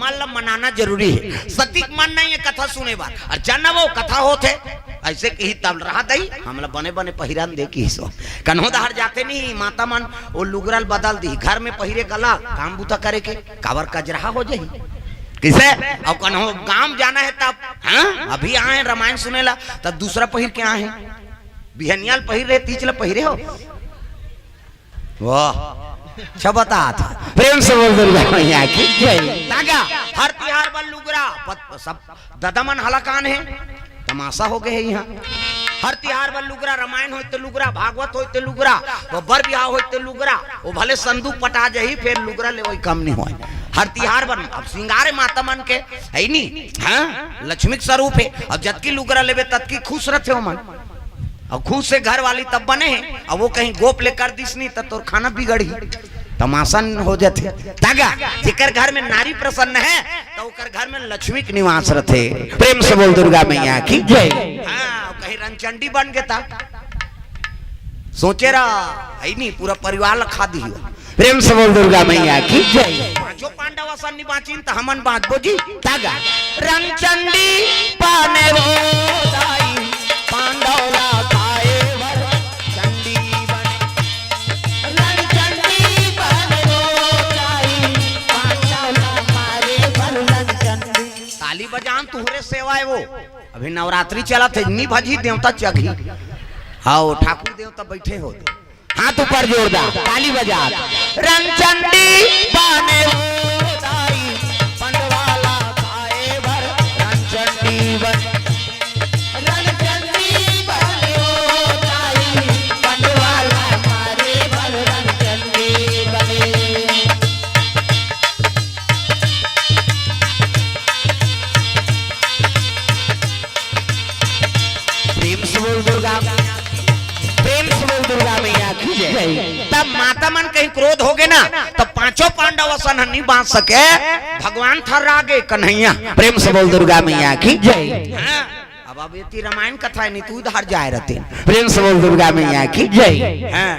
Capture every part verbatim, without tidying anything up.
मन ला मनाना जरूरी हे। सती के मन नहीं हे कथा सुने बर। अउ जानव वो कथा होत हे, अइसे कही तब रहा दई, हमला बने बने पहिरन दे कहिस वो। कन्हो डहर जाथे नहीं, माता मन वो लुगरा ल बदल दिही, घर में पहिरे के अलग, काम बूता करे के, काबर कजरहा हो जाही। कइसे? अउ कन्हो गांव जाना हे तब, हाँ, अभी आए रमायन सुने ला, तब दूसरा पहिर के आए हे। बिहनिया ल पहिर रहे, तीज ल पहिरे हो। वाह, अच्छा बतात हे। प्रेम से बोल दुर्गा मैया की जय। तागा, हर तिहार बर लुगरा, पत-, सब ददा मन हलाकान हे, तमाशा हो गे हे इहाँ। हर तिहार बर लुगरा, रमायन होय त लुगरा, भागवत होय त लुगरा, वो बर बिहाव होय त लुगरा, वो भले संदूक पटा जाही, फेर लुगरा लेवई कम नहीं होय। हर तिहार बर अब सिंगार हे माता मन के, हे नी? हाँ, लक्ष्मी के स्वरूप हे। अब जतकी लुगरा लेबे, ततकी खुश रथे ओमन। अउ खुश हे घर वाली तब बने हे, अउ वो कहीं गोप ले कर दिस नहीं त तोर खाना बिगड़ही, तमाशा हो जाथे। तागा, जेकर घर में नारी प्रसन्न हे, त ओकर घर में लक्ष्मी के निवास रथे। प्रेम से बोल दुर्गा मैया की जय। हाँ, कहीं रंगचंडी बन गे त सोचे रहा, हे नहीं, पूरा परिवार ला खा दिही। प्रेम से बोल दुर्गा मैया की जय। पांचों पांडव असन नहीं बांचिन त हमन बांचबो जी। तागा, रंगचंडी बने वो दाई, पांडव ला खाए बर चंडी बने। रंगचंडी बने वो दाई, पांडव ला मारे बर रंगचंडी। ताली बजान, तुहरे सेवा हे वो। अभी नवरात्रि चलत हे, नहीं भजी देवता चघी। हाव, ठाकुर देवता बैठे हो। हाथ ऊपर जोरदार, ताली बजा। रंगचंडी बने वो दाई, पंडवाला खाए बर रंगचंडी बने। रंगचंडी बने वो दाई, पंडवाला मारे बर रंगचंडी बने। प्रेम से बोल दुर्गा, प्रेम से बोल दुर्गा मैया की जय। तब माता मन कहीं क्रोध हो गे ना, तब पांचों पांडव असन ह नहीं बांच सके। भगवान थर्रा गे कन्हैया। प्रेम से बोल दुर्गा मैया की जय। हाँ, अब, अब एती रमायन कथा हे नहीं, तू इधर जाए रहिते। प्रेम से बोल दुर्गा मैया की जय। हाँ,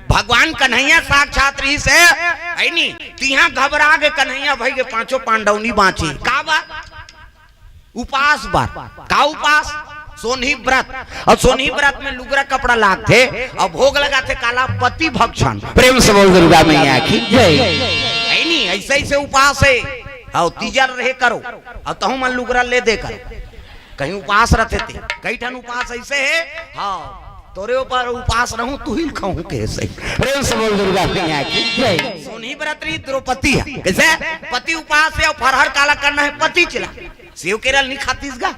भगवान कन्हैया साक्षात रहिस हे, हे नहीं? तिहाँ घबरा गे कन्हैया, भई गे पांचों पांडव नहीं बांचे। का बात? उपास बर। का उपास? सोनही व्रत। अउ सोनही व्रत में लुगरा कपड़ा लागथे अउ भोग लगाथे काला, पति भक्षण। प्रेम से बोल दुर्गा मैया की जय। हे नहीं, अइसे, अइसे उपास हे। हाव, तीजा रहे करो, अउ तहूँ मन लुगरा ले दे करो। कहीं उपास रथे ते, कई ठन उपास अइसे हे। हाव, तोरे ऊपर उपास रहूं, तुही ल खाहूं कहे सही। प्रेम से बोल दुर्गा मैया की जय। सोनही व्रत रही द्रौपदी ह। कइसे? पति उपास हे अउ फरहर काला करना हे, पति चिला। सेव केरा ल नहीं खातिस गा।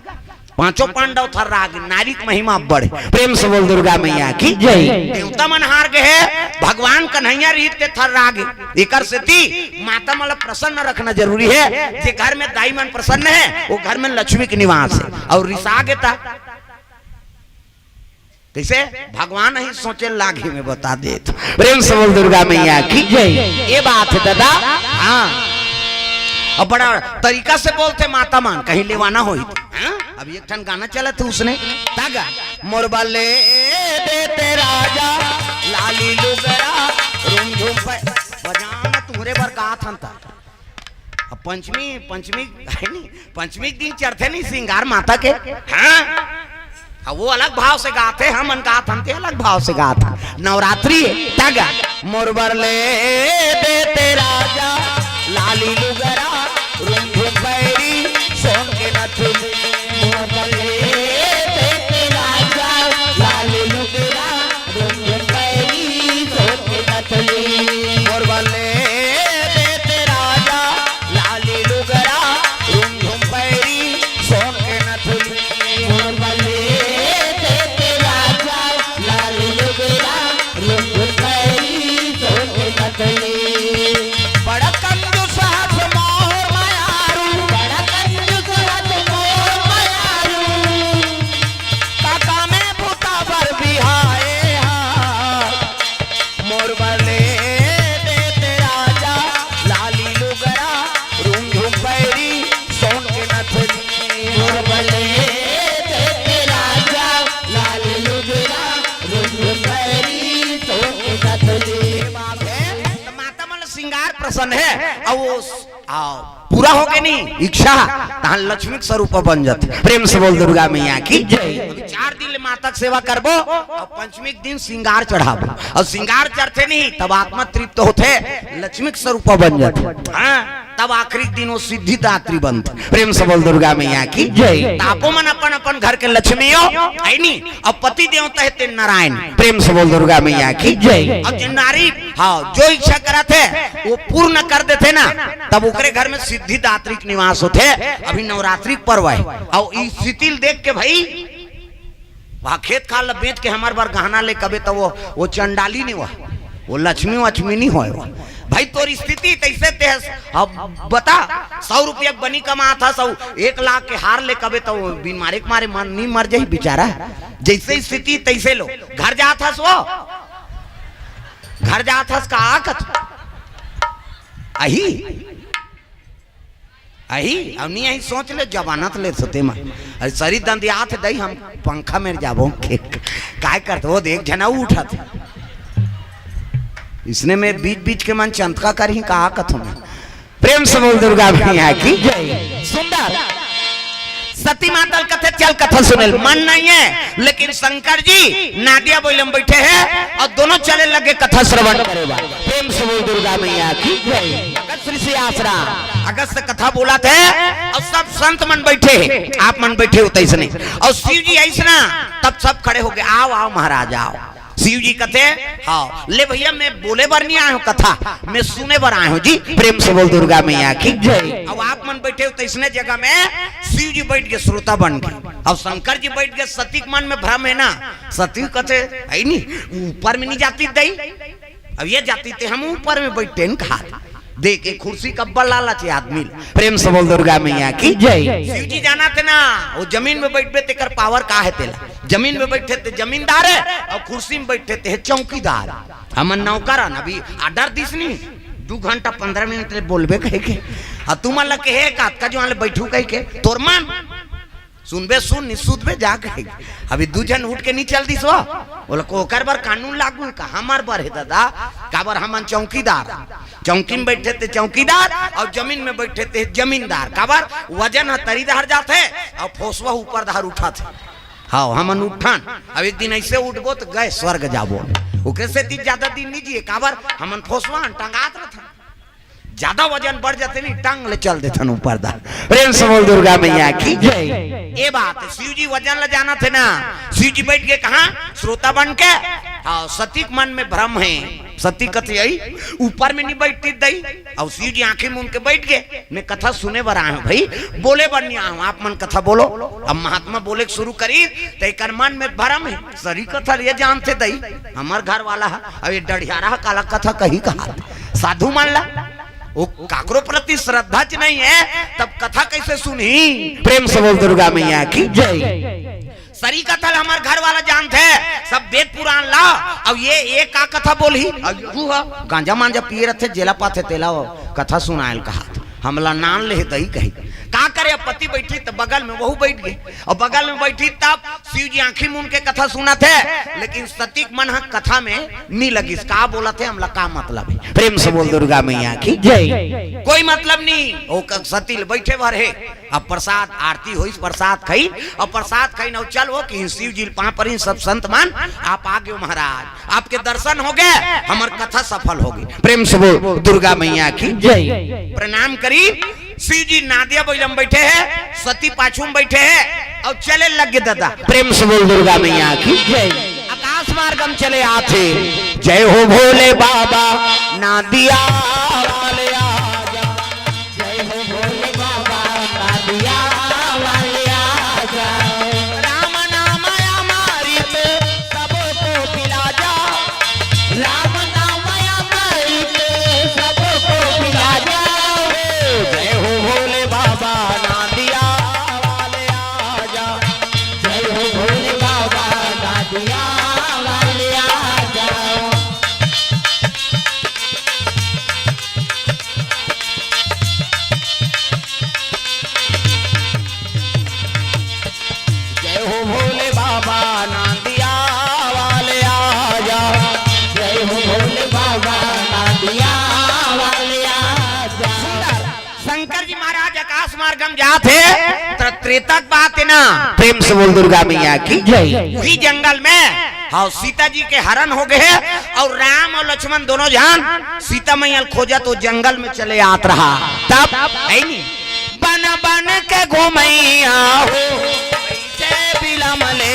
पांचों पांडव थर्रा गे, नारी के महिमा बड़े। प्रेम से बोल दुर्गा मैया की जय। देवता मन हार गे हे, भगवान कन्हैया रहित ते थर्रा गे। एकर सेती माता मन ला प्रसन्न रखना जरूरी हे। जे घर में दाई मन प्रसन्न हे, वो घर में लक्ष्मी के निवास हे। अउ रिसा गे त कइसे? भगवान ही सोचे लागे में बता देत। प्रेम से बोल दुर्गा मैया की जय। ये बात हे दादा। हाँ, अब बड़ा तरीका से बोलथे माता मन, कहीं लेवाना होही। हाँ? अब एक ठन गाना चलत हे उसने, तागा, मोर बले देते राजा लाली लुगरा, रूम झूम पे बजाना तुहरे बर गात हन ता। अब पंचमी, पंचमी हे नहीं, पंचमी के दिन चढ़थे नहीं सिंगार माता के। हाँ, अब वो अलग भाव से गाथे, हमन गात हन ते अलग भाव से गात हन। नवरात्रि हे, तागा, मोर बर ले देते राजा लाली लुगरा, रूम झूम पैरी सोन के नथुनी। मोर बर ले देते राजा लाली लुगरा, रूम झूम पैरी सोन के नथुनी। मोर बले देते राजा लाली लुगरा, रूम झूम पैरी सोन के नथुनी। मोर बले देते राजा लाली लुगरा, रूम झूम पैरी सोन के नथुनी। बड़ा कंजूस हस मोर मयारू, बड़ा कंजूस हस मोर मयारू। काका में बूता बर बिहाए हा। मोर बले देते राजा लाली लुगरा, रूम झूम पैरी सोन के नथनी। मोर बले देते राजा लाली लुगरा, रूम झूम पैरी सोन के नथनी। त माता मन सिंगार प्रसन्न हे, अउ वो आओ, पूरा होगे नी इच्छा, तहां लक्ष्मी के स्वरूप बन जाथे। प्रेम से बोल दुर्गा मैया की जय। अभी चार दिन ले माता के सेवा करबो, अउ पंचमी के दिन श्रृंगार चढ़ाबो, अउ श्रृंगार चढ़थे नी, तब आत्मा तृप्त होथे, लक्ष्मी के स्वरूप बन जाथे। हाँ, तब आखिरी दिन वो सिद्धिदात्री बनथे। प्रेम से बोल दुर्गा मैया की जय। त आपो मन अपन अपन घर के लक्ष्मी हो, है नी? अउ पति देवता हे ते नारायण। प्रेम से बोल दुर्गा मैया की जय। अउ जे नारी, हाँ, जो इच्छा करत हे, वो पूर्ण कर देथे ना, तब ओकरे घर में सिद्धिदात्री के निवास होथे। अभी नवरात्रि के पर्व हे, अउ ई स्थिति ल देख के भाई, वहाँ खेत खार ल बेच के हमर बर गहना ले कबे, त वो, वो चंडाली नी होय, वो लक्ष्मी वक्ष्मी नी होय वो। भाई, तोर स्थिति तैसे ते हस, अब बता, सौ रुपया के बनी कमात हस, अउ एक लाख के हार ले कबे, त वो बिन मारे के मारे मन नी मर जाही बेचारा। जैसे स्थिति तैसे लो। घर जात हस वो, घर जात हस का कथ? अही, अही, अब नी अही, सोच ले, जमानत ले सोते में। अरे, सरी दंदियात दई, हम पंखा में जाबो। काय करत हो, देख, झना उठत। इसने में बीच बीच के मन चंतका करही, का कथों में। प्रेम से बोल दुर्गा मैया की जय। सुंदर। सती माता ल कथे, चल कथा सुने ल। मन नहीं है, लेकिन शंकर जी नादिया बइला म बैठे हैं अउ दोनों चले लगे कथा श्रवण करे बर। प्रेम से बोल दुर्गा मैया की जय। अगस्त ऋषि आसरा, अगस्त कथा बोलत हे अउ सब संत मन बैठे हैं, आप मन बैठे हो तैसने, अउ शिव जी ऐसना, तब सब खड़े होगे, आओ, आओ महाराज, आओ। शिव जी कथे, हाँ, ले भैया, मैं बोले बर नी आय हूँ कथा, मैं सुने बर आय हूँ जी। प्रेम से बोल दुर्गा मैया की जय। अब आप मन बैठे हो तैसने जगह में शिव जी बैठ के श्रोता बन के, अब शंकर जी बैठ के, सती के मन में भ्रम है ना, सती कथे, है नी, ऊपर में नी जाती दई, अब ये जाती ते हम ऊपर में बैठे न कहा। देख, एक कुर्सी का बल लालच हे आदमी ल। प्रेम से बोल दुर्गा मैया की जय। शिव जी जानथे ना, वो जमीन में बैठबे तेकर पावर का हे तेला। जमीन में बैठे ते जमींदार हे, अउ कुर्सी में बैठे ते हे चौकीदार। हमन नौकर हन, अभी आर्डर दिस नी, दू घंटा पन्द्रह मिनट ले बोलबे कहे के। अउ तुमन ल कहे का, का जो ले बैठू कहे के, तोर मन सुनबे सुन, नी सुनबे जा कहे। अभी दू झन उठ के नी चल दिस वो। बोला, को ओकर बर कानून लागू हे का? हमर बर हे दादा, काबर हमन चौकीदार। चौकी में बैठे ते चौकीदार, अउ जमीन में बैठे ते जमींदार। काबर वजन ह तरी डहर जाथे, अउ फोसवा ऊपर डहर उठाथे। हाँ, हमन उठन, अब एक दिन ऐसे उठबो त गए स्वर्ग जाबो। ओकरे सेती ज्यादा दिन नी जिए, काबर हमन फोसवा हन, टंगात रथन। ज्यादा वजन बढ़ जाथे नी, टांग ले चल देथन ऊपर डहर। प्रेम से बोल दुर्गा मैया की जय। ये बात हे, शिव जी वजन ल जानथे ना, शिव जी बैठ के कहा, श्रोता बन के। हाँ, सती के मन में भ्रम हे, सती कथे यही ऊपर में नी बैठती दई, अउ शिव जी आंखी मूंद के बैठ के, मैं कथा सुने बर आय हूँ भाई, बोले बर नी आय हूँ, आप मन कथा बोलो। अब महात्मा बोले के शुरू करी, त एकर मन में भ्रम हे, सरी कथा ये जानथे दई, हमर घर वाला हे, अब ये डढ़ियारा ह काला कथा कही कहा। साधु मन ला, वो काकरो प्रति श्रद्धा च नहीं हे, तब कथा कैसे सुनही? प्रेम से बोल दुर्गा मैया की जय। सरी कथा ल हमर घर वाला जानथे, सब वेद पुराण ला, अब ये, ये का कथा बोलही? अब यू ह गांजा मांजा पिए रथे, जेला पाथे तेला वो कथा सुनायल कहा। हमला नान ले दई कही। का करे, अब पति बैठी त बगल में वहू बैठ गे, अउ बगल में बैठी तब शिव जी आंखी मूंद के कथा सुनथे, लेकिन सती के मन ह कथा में नी लगिस। का बोलथे, हमला का मतलब हे? प्रेम से बोल दुर्गा मैया की जय। कोई मतलब नी, वो क-, सती ल बैठे भर हे। अब प्रसाद आरती होइस, प्रसाद खाइन, अउ प्रसाद खाइन, अउ चल वो कि शिव जी ल पाँव परिन, सब संत मन, आप आ गे हो महाराज, आपके दर्शन होगे, हमर कथा सफल होगे। प्रेम से बोल दुर्गा मैया की जय। प्रणाम करी। शिव जी नादिया बइला म बैठे हे, सती पाछू में बैठे हे, अउ चले लग गे दादा। प्रेम से बोल दुर्गा मैया की जय। आकाश मार्ग म चले आथे, जय हो भोले बाबा, नादिया वाले आजा। जय हो भोले बाबा, नादिया वाले आजा। राम नाम अमृत सबको पिला जा। राम नाम अमृत सबको पिला जा। जय हो भोले बाबा, नादिया वाले आजा। जय हो भोले बाबा, नादिया वाले आजा। आकाश मार्गम जात हे, त त्रेता के बात हे ना। प्रेम से बोल दुर्गा मैया की जय। वही जंगल में, हाँ, सीता जी के हरण हो गए हे अउ राम अउ लक्ष्मण दोनों झन सीता मैया ल खोजत ओ जंगल में चले आत रहा। तब हे नी, बन बन के घुमैया हो, कैसे बिलम ले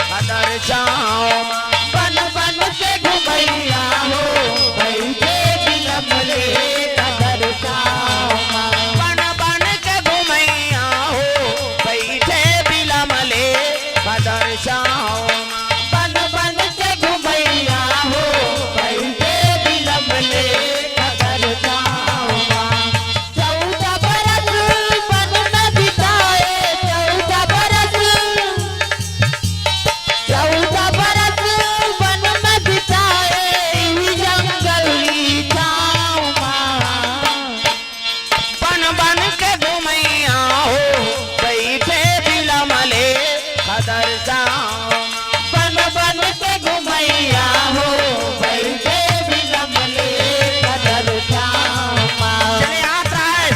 कदर छाँव मा। बन बन के घुमैया हो, कैसे बिलम ले कदर छाँव मा। बन बन के घुमैया हो, कैसे बिलम ले कदर छाँव मा। बन बन के घुमैया हो, कैसे बिलम ले कदर छाँव मा। चौदह बरस वन में बिताए, चौदह बरस, चौदह बरस वन में बिताए, इही जंगल की छाँव मा। बन बन के घुमैया हो, बैठे बिलम ले कदर छाँव मा। बन बन के घुमैया हो, बैठे बिलम ले कदर छाँव मा। चले आत रहा हे।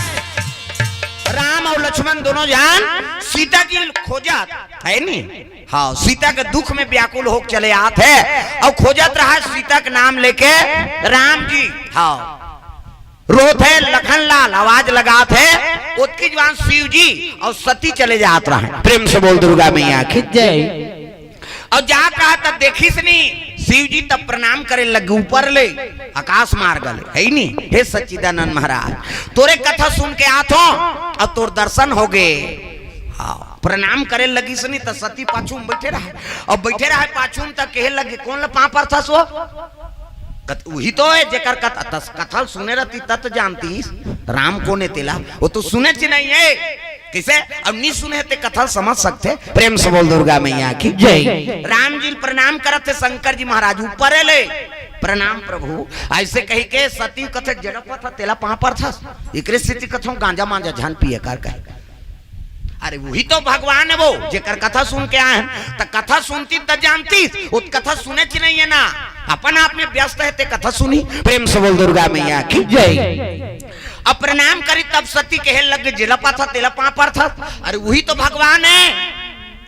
राम अउ लक्ष्मण दोनों झन सीता जी ल खोजत हे नी। हाँ, सीता के दुख में व्याकुल होके चले आत हे अउ खोजत रहा हे सीता के नाम लेके राम जी। हाँ, रोत हे लखन लाल, आवाज लगात हे। ओतकी जुवार शिव जी अउ सती चले जात रहा हे। प्रेम से बोल दुर्गा मैया की जय। अउ जात रहा तब देखिस नी शिव जी, तब प्रणाम करे लगे ऊपर ले, आकाश मार्ग ले, हे नी, हे सच्चिदानंद महाराज, तोरे कथा सुन के आत हों अउ तोर दर्शन हो गे। हाँ, प्रणाम करे लगिस नी त सती पाछू में बैठे रहा हे, अउ बैठे रहा हे पाछू में त कहे लगे, कोन ल पाँव परथस ओ? कत-, उही तो हे जेकर कथा, तस-, कथा ल सुने रहती तब त जानतीस, राम कोन हे तेला, ओ तो सुनेच नइ हे। कइसे? अब नइ सुने हे ते कथा ल समझ सकथे। प्रेम से बोल दुर्गा मैया की जय। राम जी ल प्रणाम करत हे शंकर जी महाराज ऊपर ले, प्रणाम प्रभु। अइसे कहिके सती कथे, जेला पाथस तेला पाँव परथस, एकरे सेती कथों गांजा मांजा झन पिए कर कहे। अरे उही तो भगवान हे ओ, जेकर कथा सुन के आए हन, त कथा सुनती त जानतीस, ओ त कथा सुनेच नइ हे ना, अपन आप में व्यस्त हे ते कथा सुनही। प्रेम से बोल दुर्गा मैया की जय। अब प्रणाम करिस तब सती कहे लगे, जेला पाथस तेला पाँव परथस। अरे उही तो भगवान हे,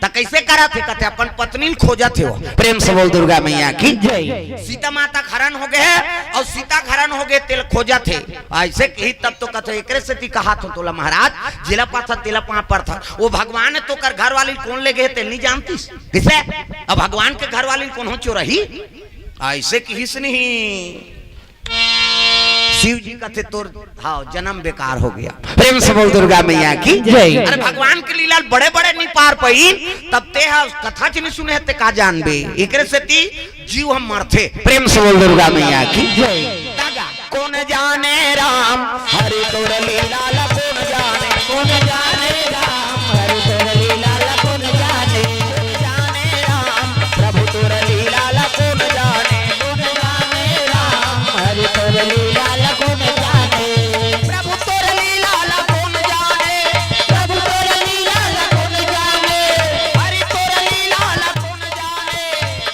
त कइसे करत हे? कथे अपन पत्नी ल खोजत हे ओ। प्रेम से बोल दुर्गा मैया की जय। सीता माता के हरण हो गे हे अउ सीता के हरण हो गे तेला खोजत हे। अइसे कहिस तब तो कथे, एकरे सेती कहत हों तोला महाराज, जेला पाथस तेला पाँव परथस। ओ भगवान हे, तोकर घरवाली ल कोन ले गे हे तेला नइ जानतीस? कइसे? अब भगवान के घरवाली ल कोनो चोरही? अइसे कहिस नहीं। शिव जी कथे, तोर, हाँ, जनम बेकार हो गे। प्रेम से बोल दुर्गा मैया की जय। अरे भगवान के लीला बड़े बड़े नइ पार पइन, तब तें ह कथा च नइ सुने हे ते का जानबे? एकरे सेती जीव ह मरथे। प्रेम से बोल दुर्गा मैया की जय। कोन जाने राम हरि तोर लीला ला, कोन जाने, कोन जाने राम हरि तोर लीला ला, कोन जाने, कोन जाने राम प्रभु तोर लीला ला, कोन जाने, कोन जाने राम हरि तोर लीला ला, कोन जाने प्रभु तोर लीला ला, कोन जाने प्रभु तोर लीला ला, कोन जाने हरि तोर लीला ला, कोन जाने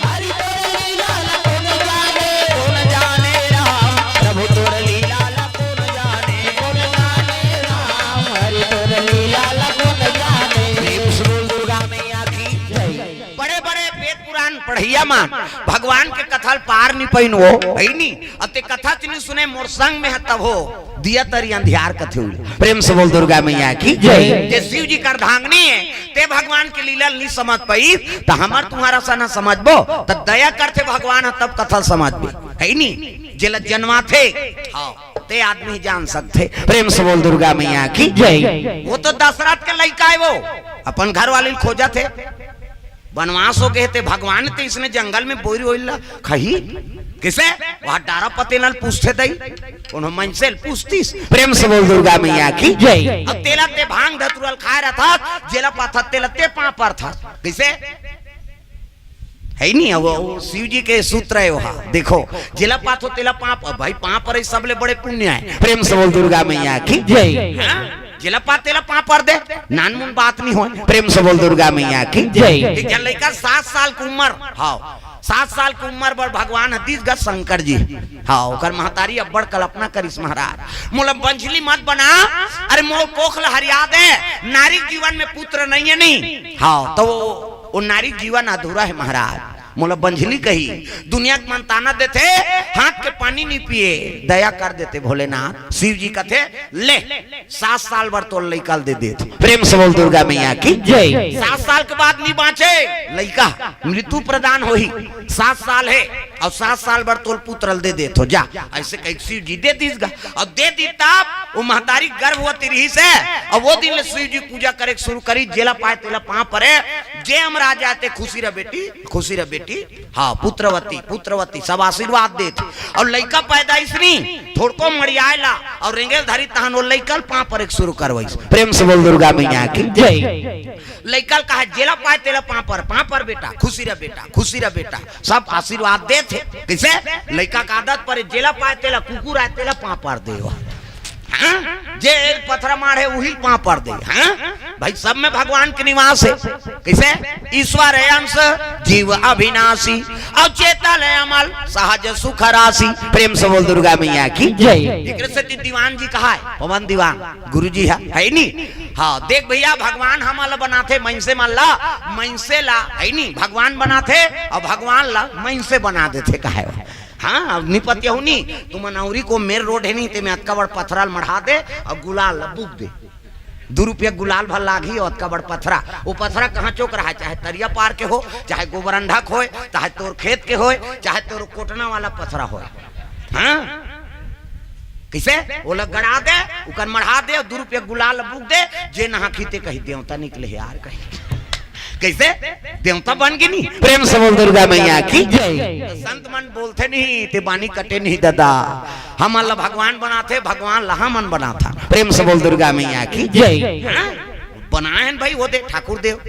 हरि तोर लीला ला, कोन जाने, कोन जाने राम प्रभु तोर लीला ला, कोन जाने, कोन जाने राम हरि तोर लीला ला, कोन जाने। प्रेम से बोल दुर्गा मैया की जय। बड़े बड़े वेद पुराण पढ़इया मन भगवान के कथा ल पार नइ पइन ओ, हे नी? अउ तें कथा च नइ सुने, मोर संग में हे तभो दिया तरी अंधियार कथे उही। प्रेम से बोल दुर्गा मैया की जय। तें शिव जी के अर्धांगिनी हे, तें भगवान के लीला ल नइ समझ पइस, त हमर तुम्हर असन समझबो, त दया करथे भगवान ह तब कथा ल समझबे, हे नी? जेला जनमाथे, हाँ, ते आदमी जान सकथे। प्रेम से बोल दुर्गा मैया की जय। ओ तो दशरथ के लइका हे ओ, अपन घरवाली ल खोजत हे। बनवास हो गे हे ते भगवान तें अइसने जंगल में बोइर ओइर ला खही? कइसे? ओ डारा पतेना ल पूछथे दई, कोनो मनसे ल पूछतीस? प्रेम से बोल दुर्गा मैया की जय। अब तेला ते भांग धतुरा ल खाय रथस, जेला पाथस तेला ते पाँव परथस। कइसे? हे नी, वो, वो शिव जी के सूत्र हे ओ हा। देखो, जेला पाथो तेला पाँव, अब भाई पाँव परे सबले बड़े पुण्य हे। प्रेम से बोल दुर्गा मैया की जय। हाँ? जेला पाथो तेला पाँव पर दे, नानमुन बात नइ होय। प्रेम से बोल दुर्गा मैया की जय। एक झन लइका सात साल के उमर, हाँ, सात साल के उम्र बर भगवान ह दीस गा शंकर जी। हाँ, ओकर महतारी अब्बड़ कल्पना करिस, महाराज, मोला बंझली मत बना, अरे मोर कोख ल हरिया दे, नारी जीवन में पुत्र नहीं है नहीं। हाँ, तो वो, वो नारी जीवन अधूरा है महाराज, मोला बंझली कही। दुनिया के मन ताना देथे, हाथ के पानी नहीं पिए, दया कर देते भोलेनाथ। शिव जी कथे, ले, सात साल बर तोर लइका ल दे देत। प्रेम से बोल दुर्गा मैया की जय। सात साल के बाद नी बांचे लइका, मृत्यु प्रदान होही। सात साल है और सात साल बर तोर पुत्र ल दे देत हो, जा। ऐसे कह शिव जी दे दीस गा। और दे दी तब वो महतारी गर्भवती रही से, और वो दिन ले शिव जी पूजा करे के शुरू करी। जेला पाए तेला पाँव परे, जे हम राजा ते खुशी रह बेटी, खुशी रह बेटी। हाँ, पुत्रवती, पुत्रवती, सब आशीर्वाद देत। और लइका पैदा इसनी थोड़को मड़ियाए ला और रेंगेल धरी तहन वो लइका ल पाँव परे के शुरू करवाइस। प्रेम से बोल दुर्गा मैया की जय। लइका ल कहा, जेला पाए तेला पाँव पर, पाँव पर बेटा, खुशी रह बेटा, खुशी रह बेटा। सब आशीर्वाद देत हे। कइसे? लइका का आदत परे, जेला पाए तेला, कुकुर आए तेला पाँव पर दे। हाँ? जे एक पथरा माढ़े उही ल पाँव पर दे। हाँ? भाई, सब में भगवान के निवास है। कइसे? ईश्वर है अंश, जीव अविनाशी, और चेतन है अमल, सहज सुख राशि। प्रेम से बोल दुर्गा मैया की जय। एकरे सेती दीवान जी कहा है, पवन दीवान गुरु जी है, है नी? हाँ, देख भैया, भगवान हमन ला बनाथे, मइनसे मन ला, मइनसे ला, है नी? भगवान बनाथे और भगवान ला मइनसे बना देथे, कहे। हाँ, अब निपत यहू नी, तुमन अउरी को मेर रोड है नी, ते में अतका बड़ पथरा ल मढ़ा दे और गुलाल ला बुक दे। दू रुपया गुलाल भर लागही और अतका बड़ पथरा। वो पथरा कहाँ चौक रहा, चाहे तरिया पार के हो, चाहे गोबरंडा के होय, चाहे तोर खेत के होय, चाहे तोर कोटना वाला पथरा होय। हाँ? कइसे? ओला गड़ा दे, उकर मढ़ा दे, दू रुपया गुलाल बुक दे, जे नहाखी ते कही देवता निकले हे यार, कही। कइसे? देवता बन गे नी? प्रेम से बोल दुर्गा मैया की जय। संत मन बोलथे नहीं, ते बानी कटे नहीं दादा। हमन ला भगवान बनाथे, भगवान ला हमन बनाथन। प्रेम से बोल दुर्गा मैया की जय। हाँ? बनाए हन भाई, वो दे ठाकुर देव,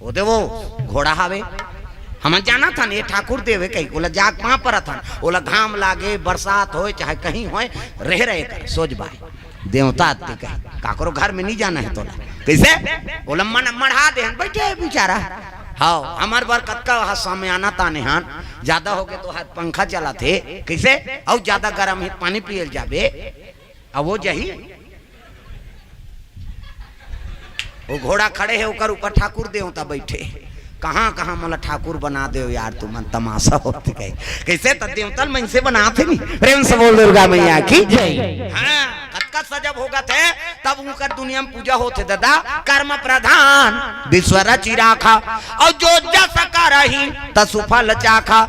वो दे वो घोड़ा हावे। हमन जानथन, ये ठाकुर देव हे कही, ओला जाग पाँव परथन, ओला घाम लागे, बरसात होय, चाहे कहीं होय, रह रहे कर, सोच बाय। देवता आते कही, काकरो घर में नहीं जाना है तोला। कइसे? ओला मन मढ़ा दे हन, बैठे है बेचारा। हाँ, हमर बर कतका हा सामयाना ताने हन, ज्यादा हो गए तो हाथ पंखा चलाथे। कइसे? अउ ज्यादा गरम है, पानी पियल जाबे, अब वो जही। वो घोड़ा खड़े है, ओकर ऊपर ठाकुर देवता बैठे। कहाँ, कहाँ मोला ठाकुर बना देव यार, तुमन तमाशा होत कहे। कइसे त देवता ल मइनसे बनाथे नी। प्रेम से बोल दुर्गा मैया की जय। हाँ, कतका सजब होगत है, तब उनकर दुनिया में पूजा होथे दादा। कर्म प्रधान विश्व रचि राखा, और जो जस करही तसु फल चाखा।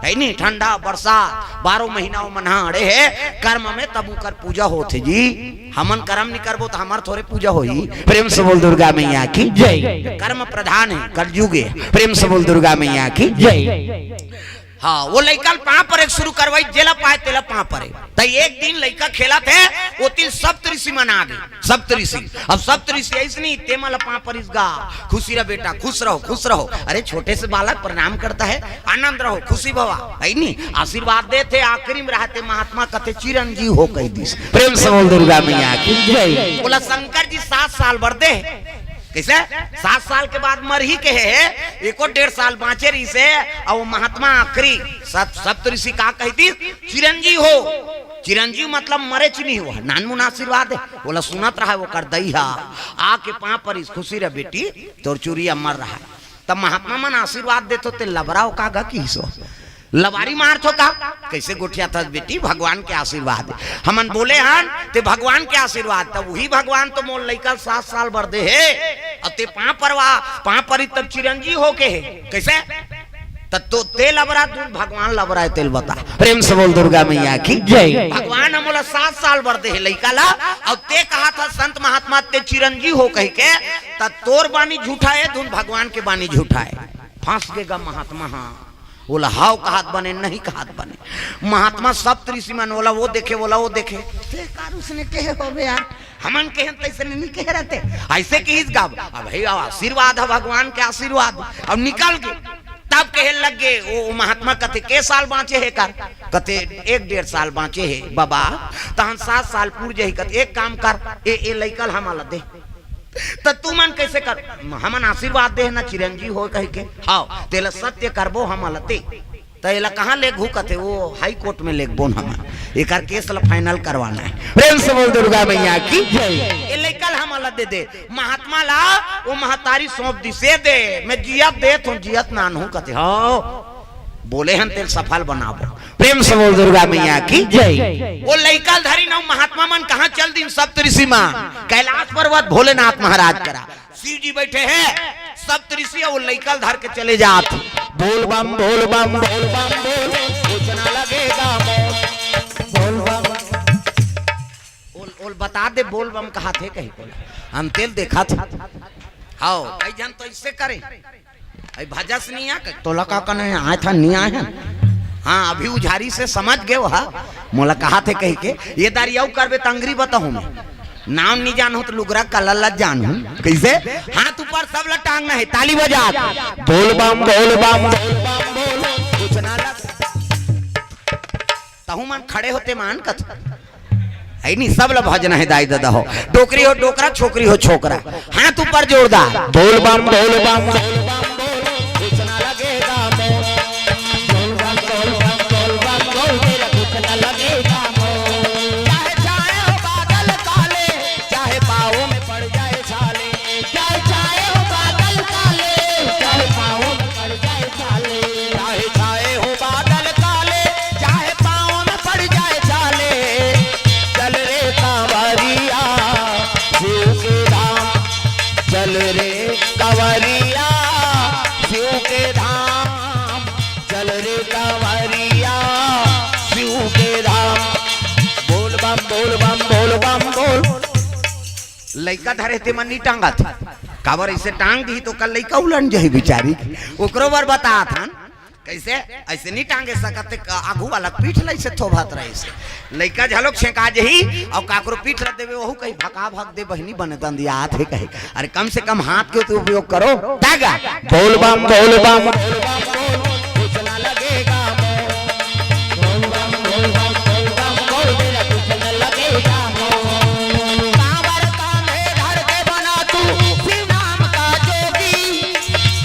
है नी, ठंडा बरसात बारह महीना वो मन हा अड़े हे कर्म में, तब उनकर पूजा होथे जी। हमन करम नी करबो त हमर थोरे पूजा होही। प्रेम से बोल दुर्गा मैया की जय। कर्म प्रधान है, कलयुग है। प्रेम से बोल दुर्गा मैया की जय। हाँ, वो लइका ल पाँव परे के शुरू करवाई, जेला पाए तेला पाँव परे। त एक दिन लइका खेलत हे, ओती ल सप्त ऋषि मन आ गे। सप्त ऋषि, अब सप्त ऋषि अइसनी, ते मन ला पाँव परिस गा, खुशी रह बेटा, खुश रहो, खुश रहो। अरे छोटे से बालक प्रणाम करता है, आनंद रहो, खुशी भवा, है नी? आशीर्वाद देथे, आखिरी में रहते महात्मा कथे चिरंजीव हो कह दिस। प्रेम से बोल दुर्गा मैया की जय। बोला शंकर जी सात साल बर दे, कइसे? सात साल के बाद मरही कहे हे, एको डेढ़ साल बाँचे रहिसे, अउ वो महात्मा आखिरी सत-, सप्त ऋषि का कह दिस, चिरंजीव हो। चिरंजीव मतलब मरेच नहीं हुआ, नानमुन आशीर्वाद है। बोला सुनत रहा ओकर दई हा, आके पाँव परिस, खुशी रह बेटी, तोर चुरी अमर रहा। तब महात्मा मन आशीर्वाद देथो ते लबरा ओ का गा किहिसो। लबारी मारथो का? कइसे गोठियाथस बेटी, भगवान के आशीर्वाद। हमन बोले हन ते भगवान के आशीर्वाद, तब वही भगवान तो मोर लइका सात साल बर दे हे, अउ ते पाँव परवा, पाँव परी तब चिरंजीव होके हे। कइसे? त तो ते लबरा, दूध भगवान लबरा हे, तेल बता। प्रेम से बोल दुर्गा मैया की जय। भगवान ह मोला सात साल बर दे हे लइका ला, अउ ते कहाथस संत महात्मा ते चिरंजीव हो कहिके, त तोर बानी झूठा हे, धुन भगवान के बानी झूठा हे। फंस गे गा महात्मा, हाँ। ओला हाव कहात बने, नहीं कहात बने। महात्मा सप्त ऋषि मन ओला वो देखे, ओला वो देखे। ते कार उसने कहे होबे यार, हमन कहे तइसे नहीं कहे रहते। अइसे किहिस गा, अब हे आशीर्वाद हे, भगवान के आशीर्वाद। अब निकल गे, तब कहे लग गे, ओ, ओ महात्मा कथे, "के साल बाँचे हे कर?" कथे, "एक डेढ़ साल बाँचे हे बाबा।" तहन सात साल पूर जही, कथे, "एक काम कर, ए, ए लइका ल हमन ला दे।" त तुमन कइसे कर, हमन आशीर्वाद दे ना चिरंजीव हो कहिके। हव, तेला सत्य करबो हमन ल ते। त एला कहाँ लेगहू कथे, वो हाई कोर्ट में लेगबोन हमन। एकर केस ल फाइनल करवाना हे। प्रेम से बोल दुर्गा मैया की जय। ए लइका ल हमन ल दे दे। महात्मा ला वो महतारी सौंप दिस, ए दे, मैं जियत देत हूँ, जियत नान हूँ कथे। हव, बोले हन तेल सफल बनाबो। प्रेम से बोल दुर्गा मैया की जय। वो लइका ल धरिन अउ महात्मा मन कहाँ चल दिन, सप्तऋषि मन, कैलाश पर्वत भोलेनाथ महाराज करा। शिव जी बैठे हे, सप्तऋषि अउ वो लइका ल धर के चले जात। बोल बम, बोल बम, बोल बम, बोल, कुछ ना लगेगा मोल। बोल बम। ओल, ओल बता दे, बोल बम कहाथे कहिके। हम तेल देखा था। हव, कई झन तो इससे करे। अई भजस नहीं आ, तोला का कने आय था, नहीं आय हन। हाँ, अभी उझारी से समझ गे हा। मोला कहाथे कहिके, ए दारी अउ करबे त अंगरी बताहूँ मैं। नाम नहीं जानहूँ त लुगरा कलर ला जानहूँ। कइसे? हाथ ऊपर, सब ला टांगना हे, ताली बजा। बोल बम, बोल बम, बोल बम, बोल, कुछ ना लग। तहूँ मन खड़े होते मान कथ। हे नी, सब ला भजना हे दाई ददा हो। डोकरी हो डोकरा, छोकरी हो छोकरा। हाथ ऊपर जोरदार। बोल बम, बोल बम, बोल बम, बोल, कुछ ना लगेगा मोल। बोल बम, बोल बम, बोल बम, बोल, तेरा कुछ ना लगेगा मोल। चाहे छाए हो बादल काले, चाहे पाँव में पड़ जाए छाले। चाहे छाए हो बादल काले, चाहे पाँव में पड़ जाए छाले। चाहे छाए हो बादल काले, चाहे पाँव में पड़ जाए छाले। चल रे कांवरिया शिव के धाम, चल रे कांवरिया शिव के धाम, चल रे कांवरिया शिव के धाम। बोल बम, बोल बम, बोल बम, बोल। लइका धरे ते मन नी टांगत। काबर अइसे टांग दिही त कल लइका उलन जही बिचारी। ओकरो बर बतात हन। कइसे? अइसे नी टांगे सकत ते, आगू वाला पीठ ल अइसे थोभत रहिस। लइका झलोक छेंका जही, अउ काकरो पीठ ल देबे, वहू कही भका भक दे बहिनी बने दंदियात हे कहे। अरे कम से कम हाथ के तो उपयोग करो। तागा, बोल बम, बोल बम, बोल बम, बोल, कुछ ना लगेगा मोल। बोल बम, बोल बम, बोल बम, बोल, तेरा कुछ ना लगेगा मोल। कांवर कांधे धर के बना तू शिव नाम का जोगी।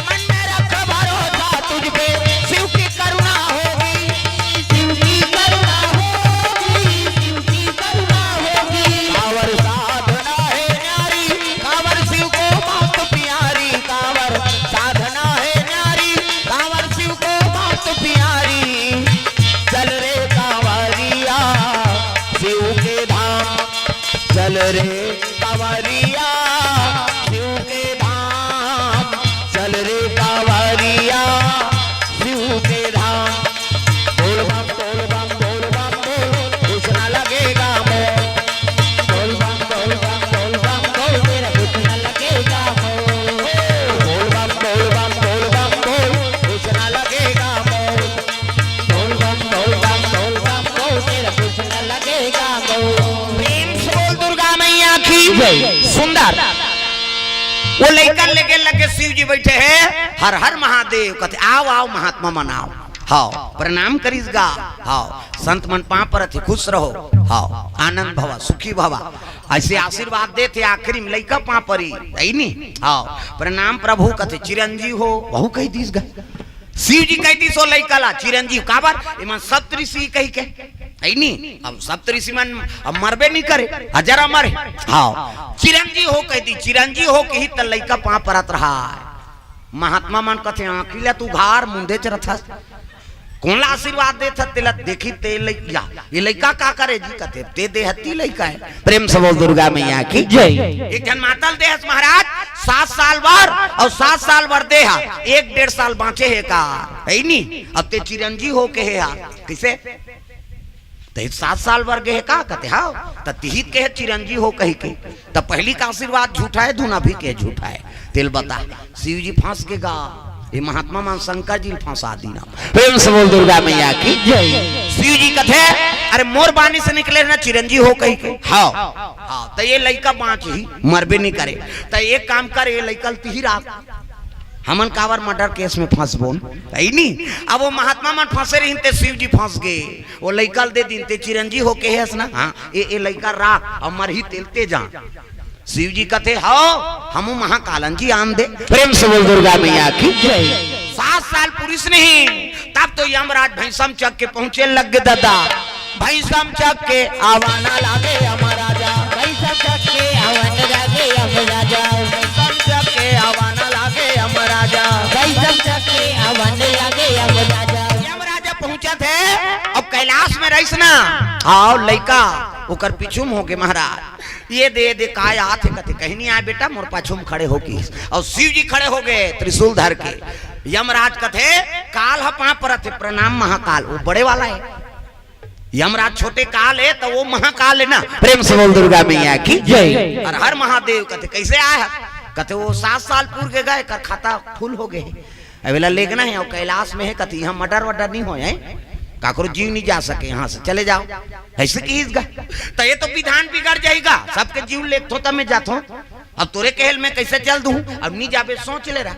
मन में रख भरोसा तुझ पे, शिव की करुणा होगी। शिव की करुणा होगी, शिव की करुणा होगी। कांवर साधना है न्यारी, कांवर शिव को बहुत प्यारी। कांवर साधना है न्यारी, कांवर शिव को बहुत प्यारी। चल रे कांवरिया शिव के धाम, चल रे कांवरिया शिव के धाम, चल रे कांवरिया शिव के धाम। बोल बम, बोल बम, बोल बम, बोल, कुछ ना लगेगा मोल। बोल बम, बोल बम, बोल बम, बोल, तेरा कुछ ना लगेगा मोल। बोल बम, बोल बम, बोल बम, बोल, कुछ ना लगेगा मोल। बोल बम, बोल बम, बोल बम, बोल, तेरा कुछ ना लगेगा मोल। प्रेम से बोल दुर्गा मैया की जय। सुंदर। वो लइका लेके लगे शिव जी बैठे हे, हर हर महादेव कथे, आओ, आओ महात्मा मन आओ। हव, प्रणाम करिस गा। हव, संत मन पाँव परत हे, खुश रहो। हव, आनंद भवा, सुखी भवा। अइसे आशीर्वाद देथे, आखिरी में लइका पाँव परी, हे नी? हव, प्रणाम प्रभु कथे, चिरंजीव हो, वहू कहि दिस गा। शिव जी कहि दिस ओ लइका ला चिरंजीव, काबर? एमन सप्तऋषि कहिके, हे नी? अब सप्तऋषि मन अब मरबे नी करे, हजार अमर हे। हव, चिरंजीव हो कहि दिस, चिरंजीव हो कहि त लइका पाँव परत रहा। महात्मा मन कथे, आँखी ला त उघार, मुंदे च रथस। कोन ला आशीर्वाद देथस तेला देखी ते लइका, ये लइका का करे जी कथे, ते देहती लइका हे। प्रेम से बोल दुर्गा मैया की जय। एक झन मातल देहस महाराज, सात साल बर अउ सात साल बर देहा, एक डेढ़ साल बाँचे हे का, हे नी? अब ते चिरंजीव हो के हे हा, कइसे? त सात साल बर गे हे का कथे, हव? त तिही त कहे चिरंजीव हो कहिके। त पहिली का आशीर्वाद झूठा हे, दूना भी के झूठा हे? तेल बता। शिव जी फंस गे गा, ये महात्मा मन शंकर जी ल फंसा दीन। प्रेम से बोल दुर्गा मैया की जय। शिव जी कथे, अरे मोर बानी से निकले ना चिरंजीव हो कहिके। हव, हव, त ये लइका बाँचही, मरबे नी करे। त एक काम कर, ये लइका ल तिही राख। हमन काबर murder case में फंसबोन, हे नी? अब वो महात्मा मन फंसे रहिन ते शिव जी फंस गे, वो लइका ल दे दीन ते चिरंजीव हो के हेस ना, हाँ, ए, ए लइका राख, अउ मरही तेल ते जा। शिव जी कथे, "हव, हमू महाकालन जी, आन दे।" प्रेम से बोल दुर्गा मैया की जय। सात साल पुरिस नहीं, तब तो यमराज भैंसम चक के पहुंचे लग गे दादा। भैंसम चक के आवाना लागे यमराजा। भैंसम चक के आवाना लागे यमराजा। भैंसम चक के आवाना लागे यमराजा। भैंसम चक के आवाना लागे यमराजा। यमराजा पहुंचत हे, अब कैलाश में रहिस ना, हव लइका ओकर पीछू में होगे महाराज। ये दे, ये दे, काय आत हे? कथे, "कहीं नहीं आय बेटा, मोर पाछू में खड़े हो किहिस।" अउ शिव जी खड़े होगे त्रिशूल धर के। यमराज कथे, "काल ह पांव परत हे, प्रणाम महाकाल।" वो बड़े वाला हे। यमराज छोटे काल हे, त वो महाकाल हे ना। प्रेम से बोल दुर्गा मैया की जय। हर हर महादेव। कथे, "कइसे आय ह?" कथे, "वो सात साल पुर गे गा, एकर खाता फुल हो गे हे।" अब एला लेगना हे, अउ कैलाश में हे, कथे, "इहां मर्डर वर्डर नहीं होय हे, काकरो जीव नहीं जा सके, यहां से चले जाव।" अइसे किहिस गा, त ये तो विधान बिगड़ जाही गा, सबके जीव लेगथों त मैं जाथों, अब तोरे कहे ले मैं कइसे चल दूं? अब नहीं जाबे, सोच ले रहा।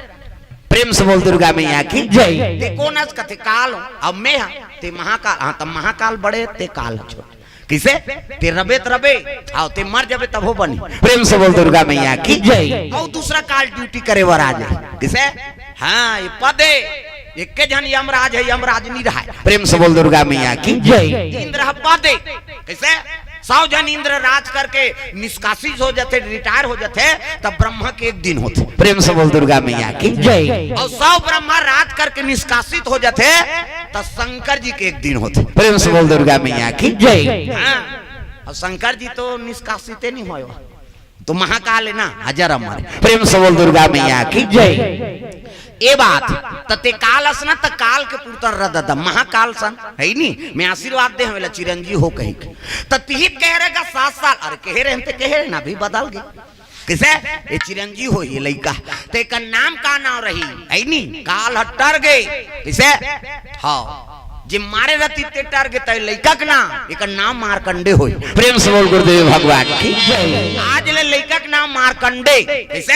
प्रेम से बोल दुर्गा मैया की जय। ते कोन अस? कथे, "काल हंव।" अब मैं हंव, ते महाकाल, हां, त महाकाल बड़े, ते काल छोटे। कइसे? ते रबे त रबे, अउ ते मर जाबे तभो बनही। प्रेम से बोल दुर्गा मैया की जय। अउ दूसरा काल ड्यूटी करे बर आ जाय। कइसे? हां, ये पद हे, एके झन यमराज हे, यमराज नहीं रहय। प्रेम से बोल दुर्गा मैया की जय। इंद्र ह पद हे। कइसे? सौ झन इंद्र राज करके निष्कासित हो जाथे, रिटायर हो जाथे, तब ब्रह्मा के एक दिन होथे। प्रेम से बोल दुर्गा मैया की जय। अउ सौ ब्रह्मा राज करके निष्कासित हो जाथे, तब शंकर जी के एक दिन होथे। प्रेम से बोल दुर्गा मैया की जय। हां, अउ शंकर जी तो निष्कासिते नहीं होय, तो महाकाल हे ना, हजार अमर। प्रेम से बोल दुर्गा मैया की जय। ये बात, त ते काल अस ना, त काल के पुरतन रह ददा, महाकाल सन, हे नहीं? मैं आशीर्वाद दे हंव एला, चिरंजीव हो कहिके। त तिही त कहे रहे गा सात साल, अरे कहे रहे हंव ते कहे रहे ना, अभी बदल गे। कइसे? ये चिरंजीव होही लइका, त एकर नाम का नांव रही? हे नहीं? काल ह टर गे। कइसे? हव। जे मारे रतिस ते टर गे, त लइका के नांव, एकर नांव मार्कंडे होही। प्रेम से बोल गुरुदेव भगवान की जय। आज ले लइका के नांव मार्कंडे। कइसे?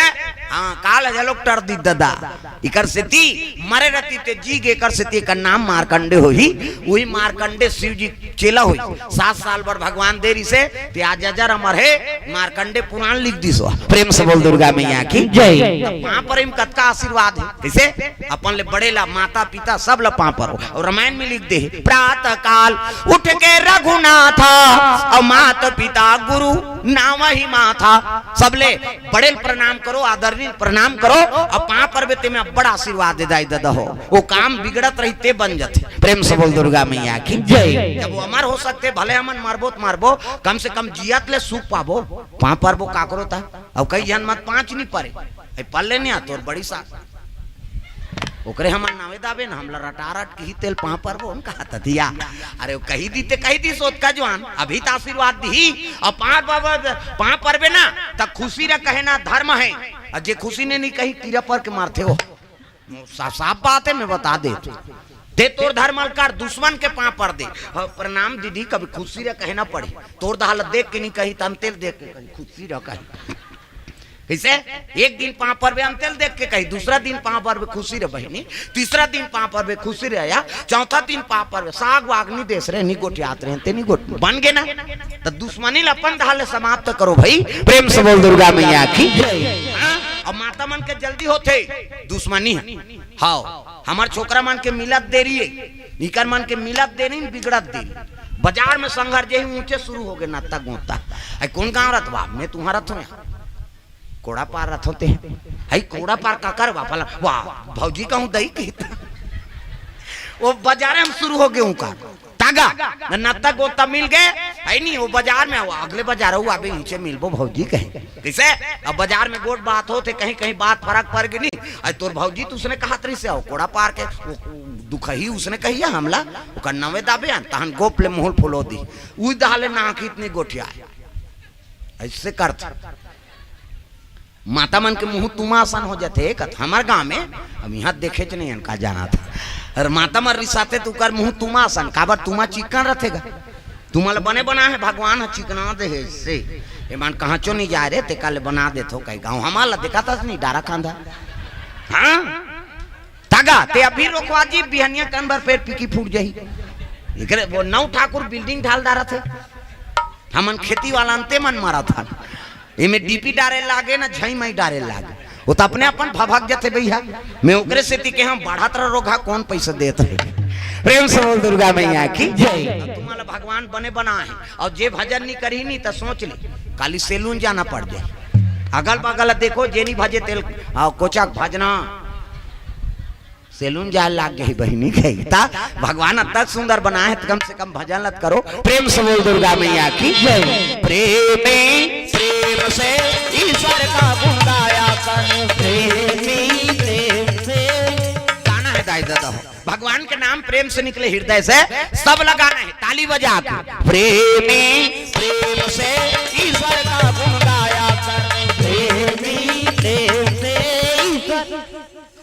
हां, काल ह घलोक टर दिस ददा। इकर सेती मरे रतिस ते जी गे, एकर सेती एकर नांव मार्कंडे होही। उही मार्कंडे शिव जी चेला होही। सात साल बर भगवान दे रिहिसे, ते आज अजर अमर हे, मार्कंडे पुराण लिख दिस। प्रेम से बोल दुर्गा मैया की जय। त पांव परे म कतका आशीर्वाद हे। कइसे? अपन ले बड़े ला, माता पिता सब ला पांव परो। अउ रामायण में लिख दे हे, "प्रातः काल उठ के रघुनाथा, अउ माता पिता गुरु नावहि माथा।" सबले बड़े ल प्रणाम करो, आदरणीय ल प्रणाम करो, अउ पांव परबे ते में बड़ा आशीर्वाद दे दाई ददा हो। वो काम बिगड़त रही ते बन जाथे। प्रेम से बोल दुर्गा मैया की जय। जब वो अमर हो सकथे, भले हमन मरबो त मरबो, कम से कम जियत ले सुख पाबो। पांव परबो काकरो त, अउ कई झन मत पांच नहीं परे, ए पल्ले नहीं आ तोर बड़ी सास। ओकरे हमन नावे दाबे न, हमला रटारट किही तेल पांव परबो, हम कहा त दिया। अरे, वो कही दी ते कही दी सोत का जवान, अभी त आशीर्वाद दिही। अउ पांव परबे, पांव परबे ना, त खुशी रह कहे ना धर्म हे। अउ जे खुशी ने नहीं कही, कीरा पर के मारथे हो। सा-, साफ बात हे, मैं बता दे। ते तोर धर्म ल कर, दुश्मन के पांव पर दे। हाँ, प्रणाम दीदी, कभी खुशी रह कहे ना पड़ी। तोर दहा ल देख के नहीं कही, त अंतेल देख के कही, खुशी रह कही। कइसे? एक दिन पांव परबे अंतेल देख के कही, दूसरा दिन पांव परबे खुशी रह बहिनी, तीसरा दिन पांव परबे खुशी रह या, चौथा दिन पांव परबे साग वाग नहीं देस रे, नहीं गोठियात रे, ते नहीं गोठ-, बन गे ना? त दुश्मनी ल अपन दहा ले समाप्त करो भाई। प्रेम से बोल दुर्गा मैया की। हाँ? अउ माता मन के जल्दी होथे दुश्मनी ह। हव, हमर छोकरा मन के मिलत देरी हे, इकर मन के मिलत देरी न बिगड़त देरी। बाजार में संघर जेही ऊंचे शुरू हो गे नत्ता गोता। अई कोन गांव रथवा? मैं तुम्हारा थों कोड़ा पार रथों ते। हई कोड़ा पार काकर वा? फला, वाह, भौजी कहूं दई की। वो बाजारे में शुरू हो गे ऊंका। तागा, न नत्ता गोता मिल गे, हई नहीं, वो बाजार में आवा, अगले बाजार आऊ आबे, नीचे मिलबो भौजी कहे। कइसे? अब बाजार में गोठ बात होथे, कहीं, कहीं बात फरक पर गे नहीं। अई तोर भौजी त उसने कहत रहिसे, अउ कोड़ा पार के, वो दुखही उसने कहिया हमला, ओकर नवे दाबे आन, तहन गोप ले मुंह फुलो दी। उई दहा ले नाक इतनी गोठिया हे। अइसे करथे। माता मन के मुंह तुमा असन हो जाथे, कथ हमर गांव में, अब इहां देखेच नहीं हन का जाना था। अरे माता मन रिसाथे त उकर मुंह तुमा असन, काबर तुमा चिक्कन रथे गा। तुमा ल बने बना हे, भगवान ह चिकना दे हे से। ए मन कहांचो नहीं जाय रे, तेकर ले बना देथो कई गांव। हमर ला देखत हस नहीं, डारा खांधा। हाँ? तागा, ते अभी रोकवा जी, बिहनिया कन भर फेर पीकी फूट जाही। एकरे वो नौ ठाकुर building ढाल डारथे। हमन खेती वाला अंते मन मारत हन। एमे डीपी डारे लागे ना, झई मई डारे लागे। वो तो अपने अपन भभक जथे भैया। मैं ओकरे सेती के हम बढ़त रह रोगहा, कौन पैसा देत है? प्रेम से बोल दुर्गा मैया की जय। तुम्हारा भगवान बने बना है, और जे भजन नहीं करी नहीं तो सोच ले, काली सैलून जाना पड़ जाए। अगल बगल देखो, जे नहीं भजे तेल, आ, कोचा भजना सैलून जाए लाग गई बहिनी गई। ता भगवान अतक सुंदर बनाए है, तो कम से कम भजन लत करो। प्रेम से बोल दुर्गा मैया की जय। प्रेमी प्रेम से ईश्वर का गुण गाया कर। प्रेमी प्रेम से गाना है दाई दादा हो। भगवान के नाम प्रेम से निकले हृदय से, सब लगाना है ताली बजा के। प्रेमी प्रेम से ईश्वर का गुण गाया कर। प्रेमी प्रेम से ईश्वर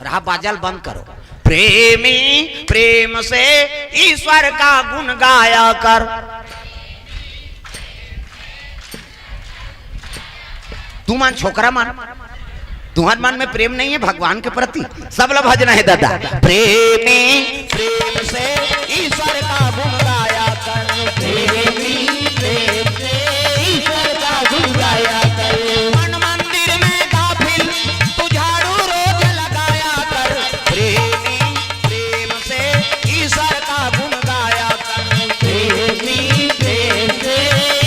रहा, बाजल बंद करो। प्रेमी प्रेम से ईश्वर का गुण गाया कर। तू मन छोकरा मन, तुम्हार मन में प्रेम नहीं है भगवान के प्रति। सब ला भजना है दादा। प्रेमी प्रेम से ईश्वर का गुण गाया कर। प्रेमी प्रेम से ईश्वर का गुण गाया कर। मन मंदिर में गाफिल तू झाड़ू रोज लगाया कर। प्रेमी प्रेम से ईश्वर का गुण गाया कर। प्रेमी प्रेम से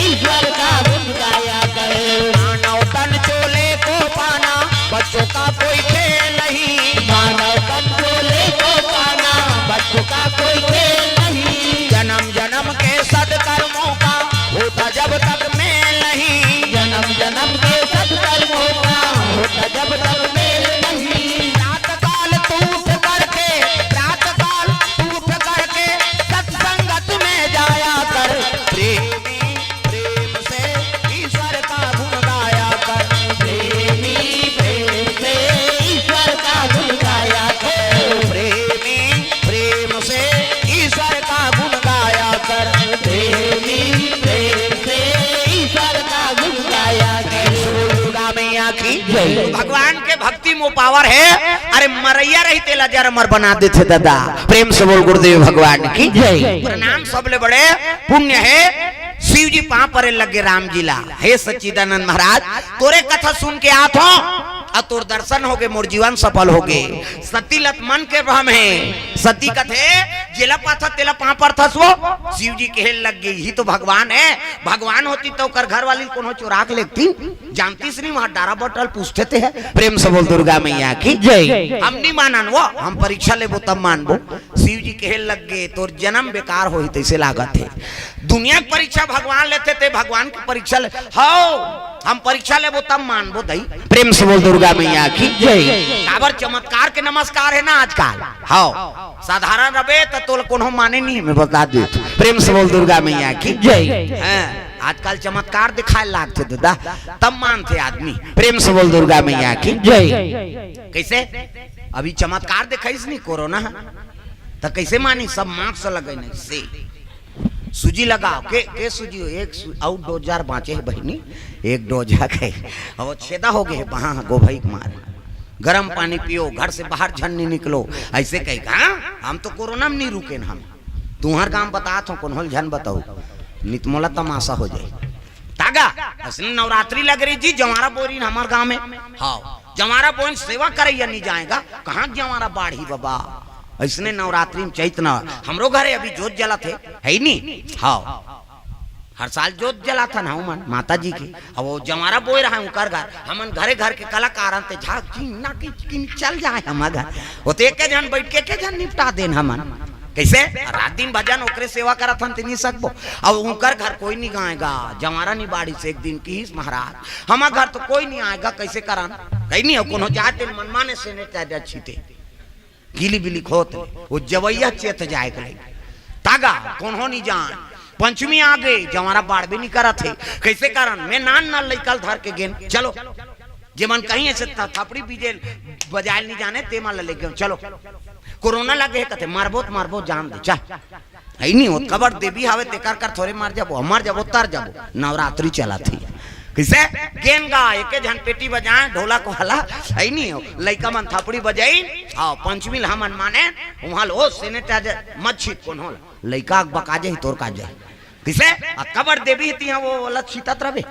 ईश्वर का गुण गाया कर। मानव तन चोले को पाना बच्चों का कोई खेल नहीं। मानव तन चोले को पाना बच्चों का कोई खेल नहीं। जन्म जन्म के सत्कर्मों का होता जब तक मेल नहीं। जन्म जन्म के सत्कर्मों का होता जब तक मेल नहीं। प्रात काल तू उठ करके, प्रात काल तू उठ करके सत्संगत में जाया कर। प्रेमी प्रेम से ईश्वर का गुण गाया कर। प्रेमी प्रेम से ईश्वर का गुण गाया कर। प्रेमी प्रेम से ईश्वर का गुण गाया कर। प्रेमी प्रेम से ईश्वर का गुण गाया कर। दुर्गा मैया की जय। भगवान के भक्ति में पावर है। अरे मरैया रही तेला जर अमर बना देथे दादा। प्रेम से बोल गुरुदेव भगवान की जय। प्रणाम सबले बड़े पुण्य है। शिव जी पांव परे लगे राम जी ला, हे सच्चिदानंद महाराज, तोरे कथा सुन के आत हो, अउ तोर दर्शन होगे, मोर जीवन सफल होगे। सती लत मन के भ्रम है। सती कथे, जेला पाथस तेला पांव परथस वो। शिव जी कहे लग गई, ही तो भगवान है। भगवान होती तो ओकर घर वाली कोनो चोरा के लेगती, जानतीस नहीं, वहां डारा बटल पूछते थे। प्रेम से बोल दुर्गा मैया की जय। हम नहीं मानन वो, हम परीक्षा लेबो तब मानबो। शिव जी कहे लग गए, तोर जन्म बेकार होही तैसे लागत है। दुनिया के परीक्षा भगवान लेथे, ते भगवान के परीक्षा ले। हव, हम परीक्षा लेबो तब मानबो दई। प्रेम से बोल दुर्गा मैया की जय। काबर चमत्कार के नमस्कार है ना आजकल। हव, साधारण रबे त तोल कोनो माने नहीं, मैं बता दे। प्रेम से बोल दुर्गा मैया की जय। हैं, आजकल चमत्कार दिखाए लागथे दादा, तब मानथे आदमी। प्रेम से बोल दुर्गा मैया की जय। कैसे? अभी चमत्कार दिखाइस नहीं कोरोना, त कैसे मानी? सब मास्क लगे नहीं से। सूजी लगाओ, के, के सूजी हो? एक सू-, आउट डोज जार बांचे है बहिनी, एक डोज आ गए। अब वो छेदा हो गए, वहाँ गोभई के मारे। गरम पानी पियो, घर से बाहर झन नहीं निकलो, ऐसे कही। हाँ, हम तो कोरोना में नहीं रुके न, हम तुहर गांव बतात हो, कोनो ल झन बताऊ, नित मोला तमाशा हो जाए। तागा, असने नवरात्रि लग रही जी, जवारा बोरिन हमार गांव में। हाँ, जवारा बोरिन सेवा करैया नहीं जाएगा, कहाँ जवारा बाढ़ी बाबा। ऐसने नवरात्रि में चैत न, हमरो घरे अभी जोत जलत है, है ही नहीं। हाँ, हर साल जोत जलाथन हमन माता जी के। अब वो जवारा बोए रहा उनकर घर, हमन घरे घर के कलाकार हन ते झाक चिन्ना की, की चल जाए हमर घर। वो तो एक झन बैठ के, के झन निपटा देन हमन। कैसे? रात दिन भजन ओकरे सेवा करत हन ते नहीं सकबो। अब उनकर घर कोई नहीं आएगा, जवारा नहीं बाढ़ी से एक दिन किहिस महाराज, हमर घर तो कोई नहीं आएगा, कैसे करन? कहीं नहीं हो, कोनो जाए तेन मनमाने से नहीं चाहे अच्छी ते। गिली बिली खोत ले, वो जवैया चेत जाए के लगे। तागा, कोनो नहीं जान। पंचमी आ गए, जवारा बाढ़बे नहीं करत है। कैसे करन? मैं नान नान लइका ल धर के गेन। चलो, जे मन कहीं ऐसे थ-, थपड़ी बीजे बजाए नहीं जाने, ते मन ल ले गेन। चलो, कोरोना लगे है, कथे, "मारबो त मारबो, जान दे, चल।" है नहीं होत, कबर देवी हावे, तेकर कर थोरे मर जाबो, मर जाबो, तर जाबो। नवरात्रि चला थी। किसे? गेन गा, एके झन पेटी बजाए, ढोलक वाला, है नहीं हो। लइका मन थपड़ी बजाई, हाँ, पंचमी ल हमन माने, वहाँ लो, ओ, sanitizer मत छीत, कोनो ल। लइका बका जाही, तोर का जाही। किसे? आ कबर देवी तिहा वो वाला छीतत रहे।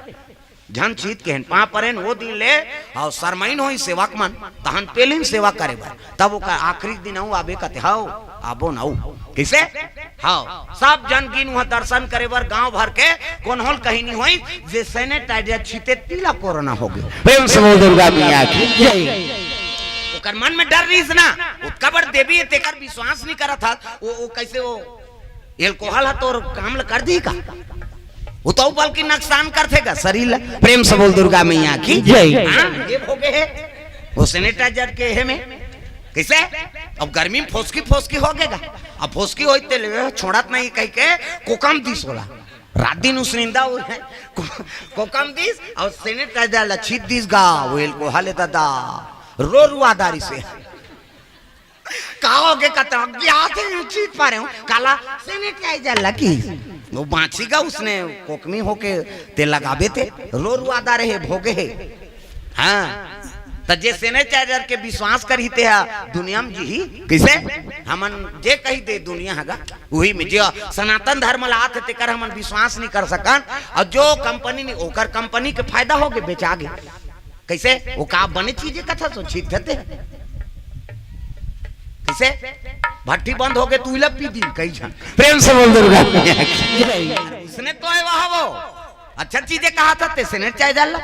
झन चीत के हेन पाँव परेन, वो दिन ले, अउ सरमइन होई सेवक मन, तहन पेलिन सेवा करे बर। तब ओकर आखिरी दिन अउ आबे कथे, हव, आबो न अउ। कइसे? हव, सब झन गिन उहाँ दर्शन करे बर, गांव भर के, कोन होल कहीं नहीं होई, जे sanitizer छीते तिला कोरोना हो गे। प्रेम से बोल दुर्गा मैया की जय। ओकर मन में डर रहिस ना, ओतका बड़ देवी हे, तेकर विश्वास नहीं करत हस, वो, वो कइसे वो alcohol ह तोर काम ल कर दी का? वो तो बल्कि नुकसान करथे का शरीर ल। प्रेम से बोल दुर्गा मैया की जय। हाँ, ये भोगे हे, वो sanitizer के हे में। कइसे? अब गर्मी में फोसकी फोसकी हो गेगा। अब फोसकी होई ते ले छोड़त नहीं कहि के कोकम दिस ओला। रात दिन उसनिंदा हो हे, को-, कोकम दिस अउ sanitizer ल छीत दिस गा, वो alcohol हे दादा। रो रुआ दारिस हे। का हो गे कतरा? अज्ञात हे, चीत पा रहे हो। काला sanitizer लगी। वो बाँची गा उसने कोकमी होके ते लगाबे ते। रो रुआ दारे हे, भोगे हे। हाँ। त जे sanitizer के विश्वास करही ते हा दुनिया में जीही। कइसे? हमन जे कहि दे दुनिया ह गा। उही में जे सनातन धर्म ला आथे तेकर हमन विश्वास नहीं कर सकन। अउ जो कंपनी नहीं, ओकर कंपनी के फायदा हो गे, बेचा गे। कइसे? वो का बने चीज हे कथस, वो छीत देथे। कइसे? भट्टी बंद हो गे, तू इला पी दी, कई झन। प्रेम से बोल दुर्गा मैया की। उसने तो हे वहा वो। अच्छा चीज हे कहा था ते, sanitizer ला।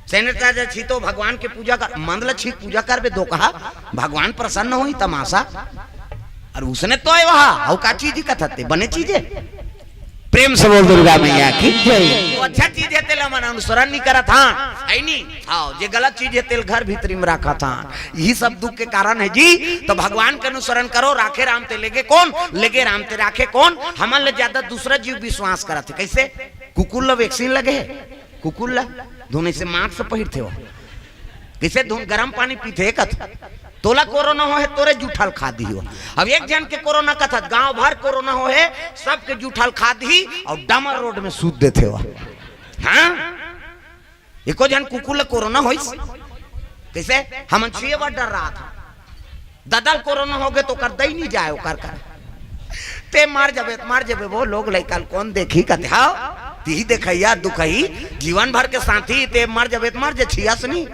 Sanitizer छीतो, भगवान के पूजा कर, मंद ल छीत पूजा करबे दो कहा, भगवान प्रसन्न होई, तमाशा। अउ उसने तो हे वहा, अउ का चीज हे कथा ते, बने चीज हे। प्रेम से बोल दुर्गा मैया की जय। वो अच्छा चीज हे, तेला मन अनुसरण नहीं करत हन, हे नहीं? हाँ, जे गलत चीज हे, तेल घर भीतरी में रखत हन। यही सब दुख के कारण हे जी। तो भगवान के अनुसरण करो, राखे राम ते लेगे कोन, लेगे राम ते राखे कोन। हमन ले ज्यादा दूसरा जीव विश्वास करत हे। कइसे? कुकुर ल vaccine लगे हे, कुकुर ल धुन से mask पहिरथे हो। कइसे धुन गरम पानी पीथे कथ? तोला कोरोना हो हे, तोरे जूठा ल खा दिही हो। अब एक झन के कोरोना कथस, गांव भर कोरोना हो हे, सबके जूठा ल खा दिही अउ डामर रोड में सूत देथे हो। हाँ? एको झन कुकुर ल कोरोना होइस? कइसे? हमन छुए बर डर्राथन। ददा ल कोरोना हो गे त ओकर दई नहीं जाय ओकर कर। ते मर जबे, मर जबे, वो लोग लइका ल कोन देखही कथे, हव? तिही देखइया दुखही, जीवन भर के साथी, ते मर जबे त मर जे, छियस नहीं।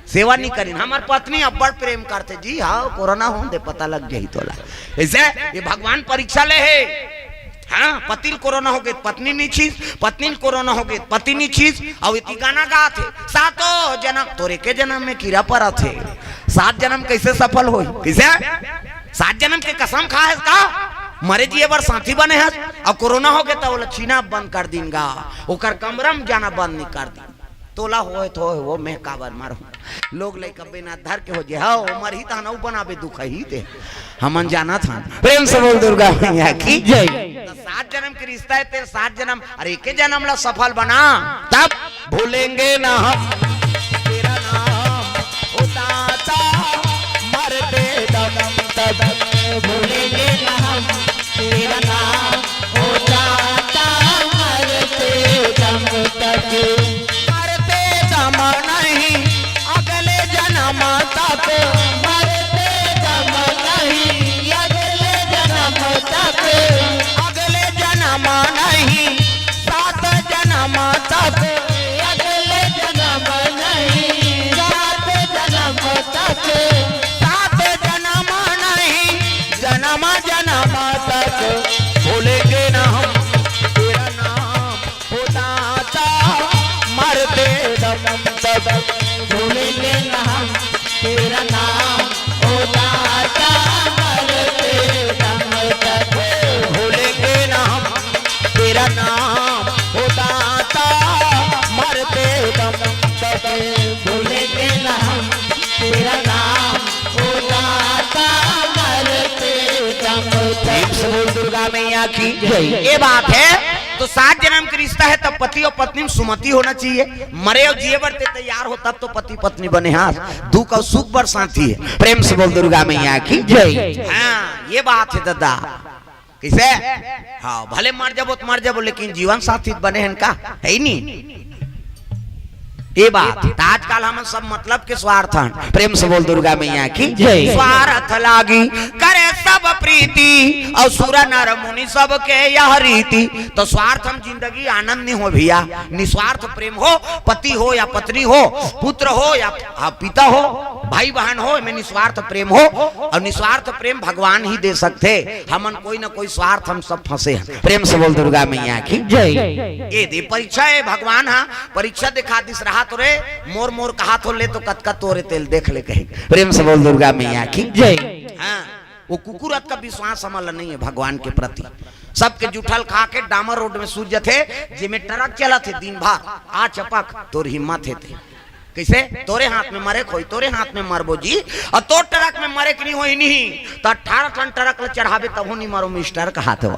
सेवा नहीं करिन। हमर पत्नी अब्बड़ प्रेम करथे जी, हव, कोरोना होन दे, पता लग जाही तोला। अइसे ये भगवान परीक्षा ले हे। हाँ, पति ल कोरोना हो गे त पत्नी नहीं छीस, पत्नी ल कोरोना हो गे त पति नहीं छीस, अउ एती गाना गाथे, सातों जनम, तोर एके जनम में कीरा परत हे, सात जनम कइसे सफल होही? कइसे? सात जनम के कसम खा हस का? मरे जिए बर साथी बने हस, अउ कोरोना हो गे त ओला छीना बंद कर दिन गा, ओकर कमरा में जाना बंद नहीं कर दिन। तोला होय तो होय, वो मैं काबर मरहूं? लोग लइका बेना धर के हो जे, हव, मरही तहन अउ बनाबे दुखही ते। हमन जानत हन। प्रेम से बोल दुर्गा मैया की जय। त सात जनम के रिश्ता हे, तेरे सात जनम, अरे एके जनम ला सफल बना, तब भूलेंगे ना हम तेरा नाम, ओ दाता, मरते दम तक भूलेंगे ना हम तेरा नाम, ओ दाता, मरते दम तक। मरते दम नहीं, अगले जनम तक। मरते दम नहीं, अगले जनम तक। अगले जनम नहीं, सात जनम तक। अगले जनम नहीं, सात जनम तक। सात जनम नहीं, जनम जनम तक। भूलेंगे ना हम तेरा नाम, ओ दाता, मरते दम तक। भूलेंगे ना हम तेरा नाम, ओ दाता, मरते दम तक। भूलेंगे ना हम तेरा नाम, ओ दाता, मरते दम तक। भूलेंगे ना हम तेरा नाम, ओ दाता, मरते दम तक। प्रेम से बोल दुर्गा मैया की जय। ये बात हे, तो सात जनम के रिश्ता हे, तब पति अउ पत्नी में सुमति होना चाहिए। मरे अउ जिए बर ते तैयार हो, तब तो पति पत्नी बने हस। दुख अउ सुख बर साथी हे। प्रेम से बोल दुर्गा मैया की जय। हाँ, ये बात हे ददा। कइसे? हाँ, भले मर जबो त मर जबो, लेकिन जीवन साथी बने हन का? हे नहीं? ए बात, त आजकल हमन सब मतलब के स्वार्थ हन। प्रेम से बोल दुर्गा मैया की जय। स्वार्थ लागी करे सब प्रीति, अउ सुर नर मुनि सबके यह रीति। त स्वार्थ म जिंदगी आनंद नहीं हो भैया, निस्वार्थ प्रेम हो, पति हो या पत्नी हो, पुत्र हो या, आ, पिता हो, भाई बहन हो, एमे निस्वार्थ प्रेम हो, अउ निस्वार्थ प्रेम भगवान ही दे सकथे। हमन कोई न कोई स्वार्थ हम सब फंसे हन। प्रेम से बोल दुर्गा मैया की जय। ए दे परीक्षा ए भगवान हा परीक्षा दिखा दिस रहा तो रे, मोर मोर कहा थो ले तो कतका तोरे तेल देख ले कहे। प्रेम से बोल दुर्गा मैया की जय। हाँ, वो कुकुर अतका विश्वास हमन ला नहीं है भगवान के प्रति। सबके जुठल खा के डामर रोड में सूत जथे, जेमे ट्रक चलत हे दिन भर, आ चपक तोर हिम्मत हे ते। कैसे? तोरे हाथ में मरे खोई, तोरे हाथ में मरबो जी। अउ तोर ट्रक में मरे के नहीं होई नहीं, त अठारह टन ट्रक ल चढ़ाबे तभो नहीं मरो मिस्टर, कहात हे।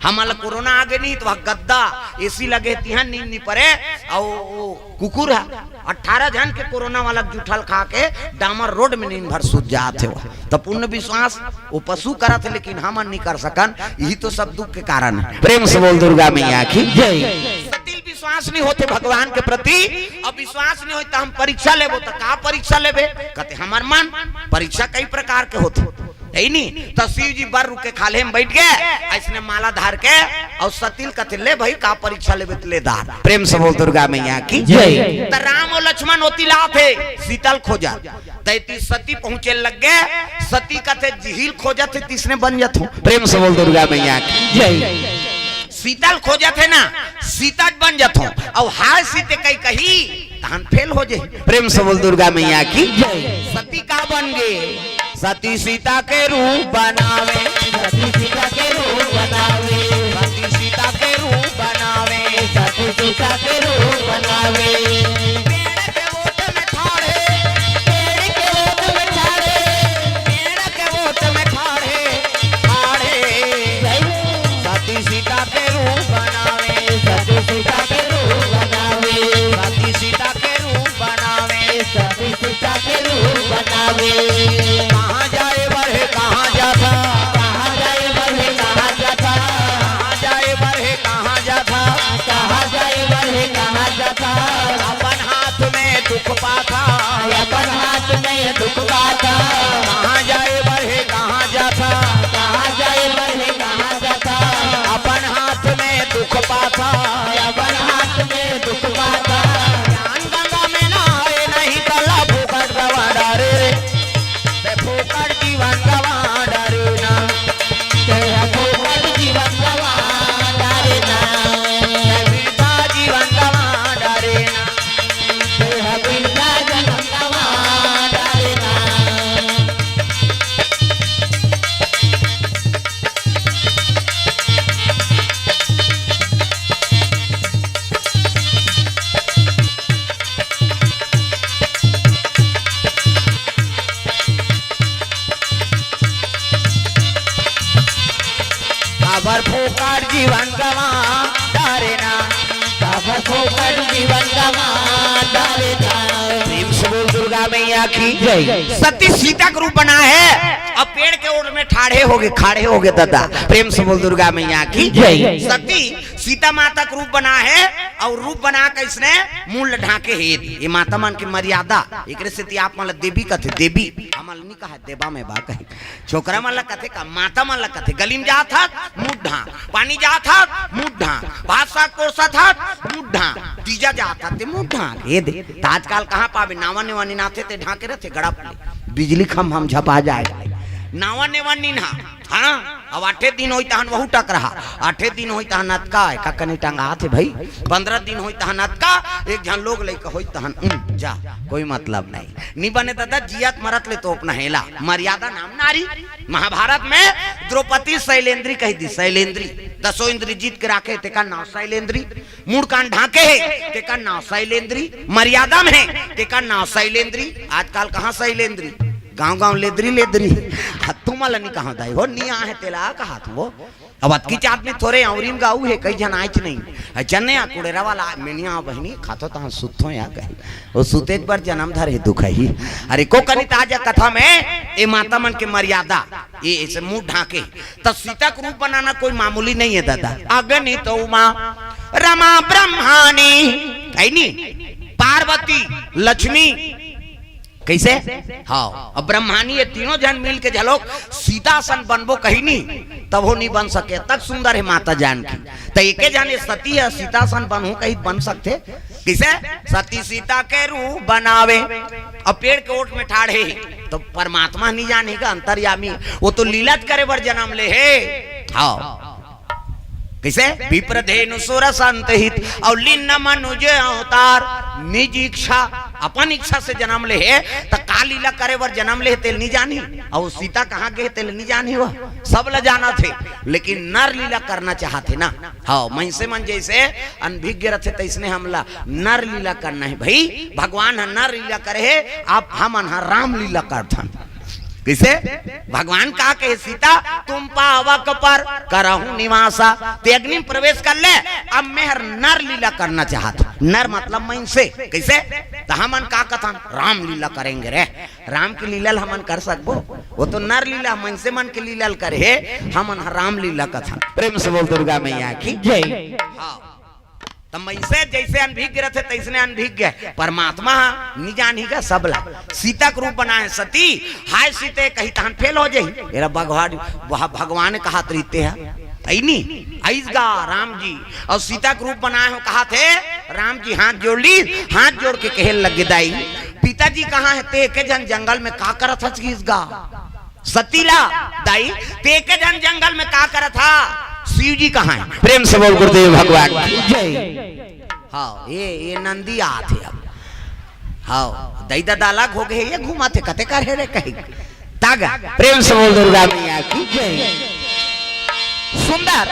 हमन ल कोरोना आगे नहीं त वह गद्दा एसी लगे तिहां नींद नहीं परे। अउ वो कुकुर ह अठारह झन के कोरोना वाला जुठल खा के डामर रोड में नींद भर सूत जात हे। त पूर्ण विश्वास वो पशु करत हे, लेकिन हमन नहीं कर सकन। यही तो सब दुख के कारण है। प्रेम से बोल दुर्गा मैया की जय। सतिल विश्वास नहीं होते भगवान के प्रति, अब विश्वास नहीं होता हम परीक्षा लेबो त का परीक्षा लेबे? कहते हमर मन। परीक्षा कई प्रकार के होते, है नी? त शिव जी बर रुख के खाल्हे में बैठ गए, ऐसने माला धार के, अउ सतिल कथे ले भाई का परीक्षा लेबे त ले धार। प्रेम से बोल दुर्गा मैया की जय। त राम अउ लक्ष्मण ओती लात हे सीता ल खोजत, तैती सती पहुंचे लग गए। सती कथे जिही ल खोजत हे तिसने बन जथो। प्रेम से बोल दुर्गा मैया की जय। सीता ल खोजत हे ना, सीता बन जथो। अउ हाय सीते कई कही तहन फेल हो जे। प्रेम से बोल दुर्गा मैया की जय। सती का बन गे? सती सीता के रूप बनावे। सती सीता के रूप बनावे। सती सीता के रूप बनावे। सती सीता के रूप बनावे। पेड़ के ओट में ठाढ़े। पेड़ के ओट में ठाढ़े। पेड़ के ओट में ठाढ़े। ठाढ़े। जय हो। सती सीता के रूप बनावे। सती सीता के रूप बनावे। सती सीता के रूप बनावे। सती सीता के रूप बनावे। कहाँ जाए बर हे, कहाँ जाथा? कहाँ जाए बर हे, कहाँ जाथा? कहाँ जाए बर हे, कहाँ जाथा? कहाँ जाए बर हे, कहाँ जाथा? अपन हाथ में दुख पाथा। अपन हाथ में दुख पाथा। कहाँ जाए बर हे, कहाँ जाथा? कहाँ जाए बर हे, कहाँ जाथा? अपन हाथ में दुख पाथा। अपन हाथ में दुख पाथा। ज्ञान गंगा में नहाए, नहीं कला फोकट गवा डारे। ते फोकट जीवन गवा डारे ना। ते फोकट जीवन गवा डारे ना। ते वृथा जीवन गवा डारे ना। ते वृथा जीवन गवा डारे ना। काबर फोकट जीवन गवा डारे ना। काबर फोकट जीवन गवा डारे ना। प्रेम से बोल दुर्गा मैया की जय। सती सीता के रूप बना है, अब पेड़ के ओट में ठाढ़े होगे, खाड़े होगे दादा। प्रेम से बोल दुर्गा मैया की जय। सती सीता माता के रूप बना है, अउ रूप बना के इसने मुंह ल ढांके हे। ये माता मन के मर्यादा, एकरे सेती आप मन ल देवी कथे, देवी। हमन ल नहीं कहा देवा में बा कहे। छोकरा मन ल कथे का, माता मन ल कथे, गली में जात हस, मुंह ढांक, पानी जात हस, मुंह ढांक, भात साग परोसत हस, मुंह ढांक, तीजा जात हस, ते मुंह ढांक। ये दे, त आजकल कहाँ पाबे, नावा नेवा निनाथे ते ढांके रहथे, गड़प ले। बिजली खम्भा म झपा जाए। नावा नेवा निनहा, हाँ, अब आठे दिन होई तहन वहू टकरहा, आठे दिन होई तहन अतका, का कनी टंगाथे भाई, पंद्रह दिन होई तहन अतका, एक झन लोग लइका होई तहन, उम, जा, कोई मतलब नहीं। नी बने दादा, जियत मरत ले तो अपना हेला, मर्यादा नाम नारी। महाभारत में द्रौपदी शैलेंद्री कही दी, शैलेंद्री, दसों इंद्री जीत के राखे, तेकर नाव शैलेंद्री। मुड़ कान ढांके हे, तेकर नाव शैलेंद्री। मर्यादा में हे, तेकर नाव शैलेंद्री। आजकल कहाँ शैलेंद्री, गांव गांव लेदरी लेदरी। ह, तुमन ल नी कहा दाई हो, नी आहे तेला कहा तू हो। अब अतकीच आदमी थोरे अउरी म गाऊ हे, कई झन आइच नहीं। अ, चन्ने आ कुड़ेरा वाला, मैं नी आव बहिनी, खाथो तहाँ सुतथो या कही। वो सुतेच बर जनम धरे दुख ही। अरे को कनी ताजा कथा में, ए माता मन के मर्यादा, ये ऐसे मुंह ढांके। त सीता के रूप बनाना कोई मामूली नहीं है दादा। अगणित उमा रमा ब्रह्मानी, है नी? पार्वती, लक्ष्मी, कइसे? हाँ, अब ब्रह्मानी ये तीनों झन मिल के झलोक सीता असन बनबो कहिन, तभो नइ बन सके। तक सुंदर हे माता जानकी, त एके झन ये सती हे, सीता असन बनहूं कही बन सकथे? कइसे? सती सीता के रूप बनावे, अब पेड़ के ओट में ठाढ़े हे, त परमात्मा नइ जानही का, अंतर्यामी, वो तो लीला करे बर जनम ले हे। हाँ, कइसे? विप्रधेनु सुर संत हित अउ लीन मनुज अवतार, निज इच्छा, अपन इच्छा से जनम ले हे, त का लीला करे बर जनम ले हे, तेला नइ जानही? अउ सीता कहाँ गे हे, तेला नइ जानही? वो सब ला जानथे, लेकिन नर लीला करना चाहथे ना। हाँ, मइनसे मन जइसे अनभिज्ञ रथे, तइसने हमला नर लीला करना हे भई। भगवान ह नर लीला करे हे, आप हमन ह राम लीला करथन। कइसे? भगवान का कहे, सीता तुम पावक पर करहूं निवासा, ते अग्नि में प्रवेश कर ले, अब मैं हर नर लीला करना चाहत हूं। नर मतलब मइनसे। कइसे? त हमन का कथन, राम लीला करेंगे रे। राम के लीला ल हमन कर सकबो? वो तो नर लीला, मइनसे मन के लीला ल करे हे, हमन ह राम लीला कथन। प्रेम से बोल दुर्गा मैया की जय। हाँ। त मइनसे जइसे अनभिज्ञ रथे, तइसने अनभिज्ञ हे। परमात्मा ह नइ जानही का सबला। सीता के रूप बनाए हे सती, हाय सीते कही तहन फेल हो जाही। एला भगवान, वह भगवान कहत रहिथे ह। अइनी, अइस गा राम जी, अउ सीता के रूप बनाए हो कहत हे। राम जी हाथ जोड़ ली, हाथ जोड़ के कहे लगे, दाई, पिताजी कहाँ हे? ते एके झन जंगल में का करत हस गिस गा? सती ला, दाई, ते एके झन जंगल में का करत हा? शिव जी कहाँ हे? प्रेम से बोल गुरुदेव भगवान की जय। हाँ, ये, ये नंदी आत हे अब। हाँ, दई ददा अलग हो गए, ये घुमाथे, कते कर हे रे कही। तागा, प्रेम से बोल दुर्गा मैया की जय। सुंदर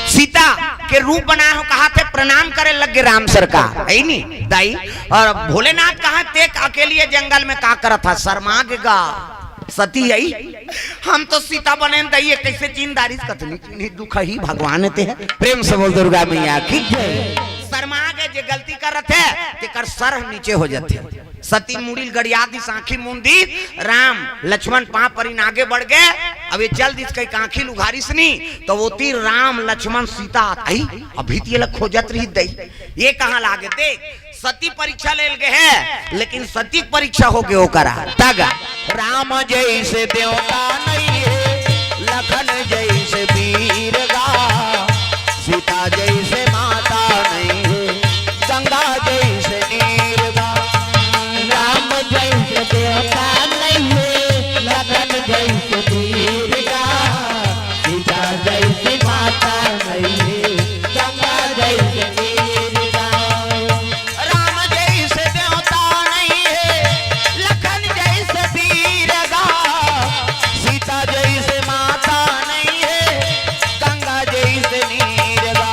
सीता के रूप बनाए हो कहत हे, प्रणाम करे लग गे राम सरकार, अइनी दाई। अउ भोलेनाथ कहाँ, ते अकेली ये जंगल में का करत हा? शर्मा गे गा। सती अइस, हम तो सीता बनेन दाई, ये कइसे जिंदारिस, कतनी चिन्ही दुखही भगवान ते हे। प्रेम से बोल दुर्गा मैया की जय। शर्मा गे, जे गलती करत हे, तेकर सर ह नीचे हो जाथे। सती मुड़ी ल गड़िया दिस, आंखी मूंद दिस, राम लक्ष्मण पांव परिन आगे बढ़ गे। अब ये चल दिस कहिके आंखी ल उघारिस नी, त वो तीर राम लक्ष्मण सीता आत हे, अभी त ये ला खोजत रही दई, ये कहाँ लागे? देख, सती परीक्षा लेल गे हे, लेकिन सती के परीक्षा हो गे ओकरा। तागा, राम जइसे देवता नइ हे, लखन जइसे वीर गा, सीता जइसे माता नइ हे, गंगा जइसे नीर गा। राम जइसे देवता नइ हे, लखन जइसे वीर गा, सीता जइसे माता नइ हे, गंगा जइसे नीर गा। राम जइसे देवता नइ हे, लखन जइसे वीर गा, सीता जइसे माता नइ हे, गंगा जइसे नीर गा।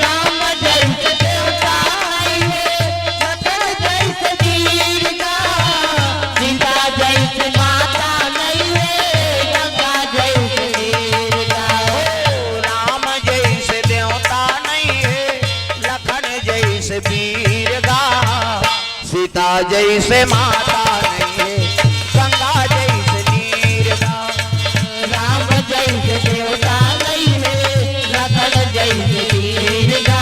राम जइसे देवता नइ हे, लखन जइसे वीर गा, सीता जइसे माता नइ हे, गंगा जइसे नीर गा। ओ राम जइसे देवता नइ हे, लखन जइसे वीर गा, सीता जइसे माता नइ हे, गंगा जइसे नीर गा। राम जइसे देवता नइ हे, लखन जइसे वीर गा,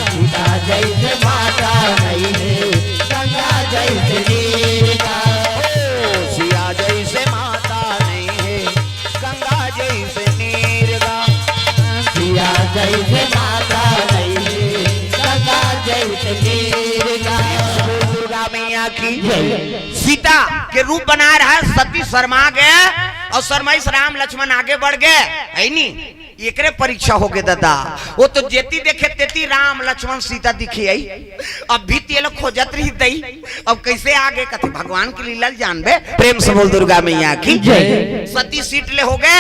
सीता जइसे माता नइ हे, गंगा जइसे नीर गा। ओ सिया जइसे माता नइ हे, गंगा जइसे नीर गा। सिया जइसे माता नइ हे, गंगा जइसे नीर गा। दुर्गा मैया की जय। सीता के रूप बनाए रहा, सती शर्मा गे अउ शर्माइस राम लक्ष्मण आगे बढ़ गे, अइनी? एकरे परीक्षा हो गे ददा। वो तो जेती देखे तेती राम लक्ष्मण सीता दिखे अइस। अब भी तेला खोजत रही दई, अब कइसे आगे? कथे भगवान के लीला ल जानबे। प्रेम से बोल दुर्गा मैया की जय। सती सीट ले हो गे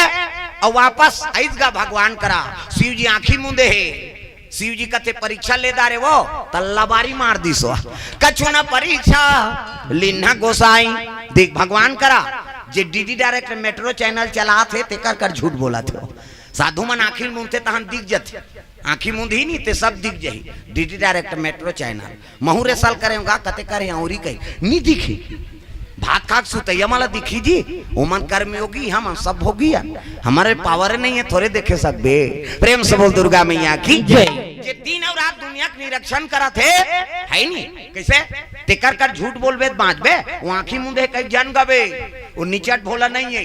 अउ वापस अइस गा भगवान करा। शिव जी आंखी मूंदे हे। शिव जी कथे परीक्षा ले दारे वो, त लबारी मार दिस वो। कछु न परीक्षा लीन्हा गोसाई। देख भगवान करा, जे डीडी डायरेक्ट मेट्रो चैनल चलात हे, तेकर कर झूठ बोलत हे वो। साधु मन आंखी मूंदथे तहन दिख जथे, आंखी मूंदही नी ते सब दिख जही। डीडी डायरेक्ट मेट्रो चैनल महूं रेसल करे होगा, कते करे अउरी कही नी दिखी। भात खाक सुतैया मला दिखी जी, ओमन कर्मयोगी, हमन सब भोगी हन। हमरे पावर नइ हे, थोरे देखे सकबे। प्रेम से बोल दुर्गा मैया की जय। जे दिन अउ रात दुनिया के निरीक्षण करत हे, है नी? कइसे? तेकर कर झूठ बोलबे त बांचबे, वो आंखी मुंदे कई झन गबे, वो निचट भोला नहीं है।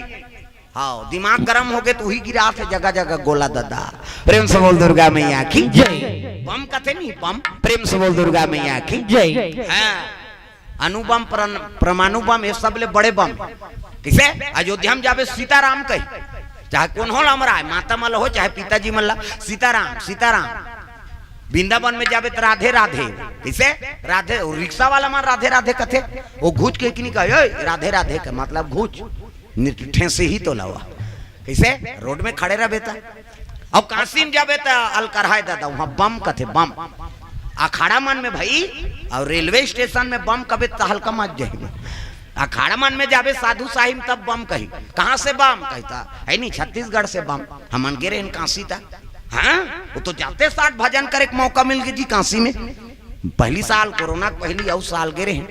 हाँ, दिमाग गरम होगे त उही गिराथे जगह जगह गोला ददा। प्रेम से बोल दुर्गा मैया की जय। बम कथे नी, बम। प्रेम से बोल दुर्गा मैया की जय। हाँ। अणु बम, परन-, परमाणु बम, ये सब ले बड़े बम। कइसे? अयोध्या में जाबे सीताराम कही, चाहे कोनो ल अमराय, माता मन ल हो, चाहे पिताजी मन ल, सीताराम, सीताराम। वृंदावन में जाबे त राधे राधे। कइसे? राधे, वो रिक्शा वाला मन राधे राधे कथे, वो घुच के कि नहीं कहे, "ओए, राधे राधे" के मतलब घुच, निठेंसे ही तो लवा। कइसे? रोड में खड़े रहबे त। अब काशी में जाबे त अलकरहाय ददा, वहाँ बम कथे, बम। अखाड़ा मन में भाई, अउ रेलवे स्टेशन में बम कबे त हल्का मत जाही। अखाड़ा मन में जाबे साधु साहिब तब बम कही। कहाँ से बम? कही त, "है नी, छत्तीसगढ़ से बम।" हमन गे रहेन काशी त। हाँ, वो तो जाते साठ भजन करे के मौका मिल गे जी काशी में। पहली साल कोरोना के पहली अउ साल गे रहेन।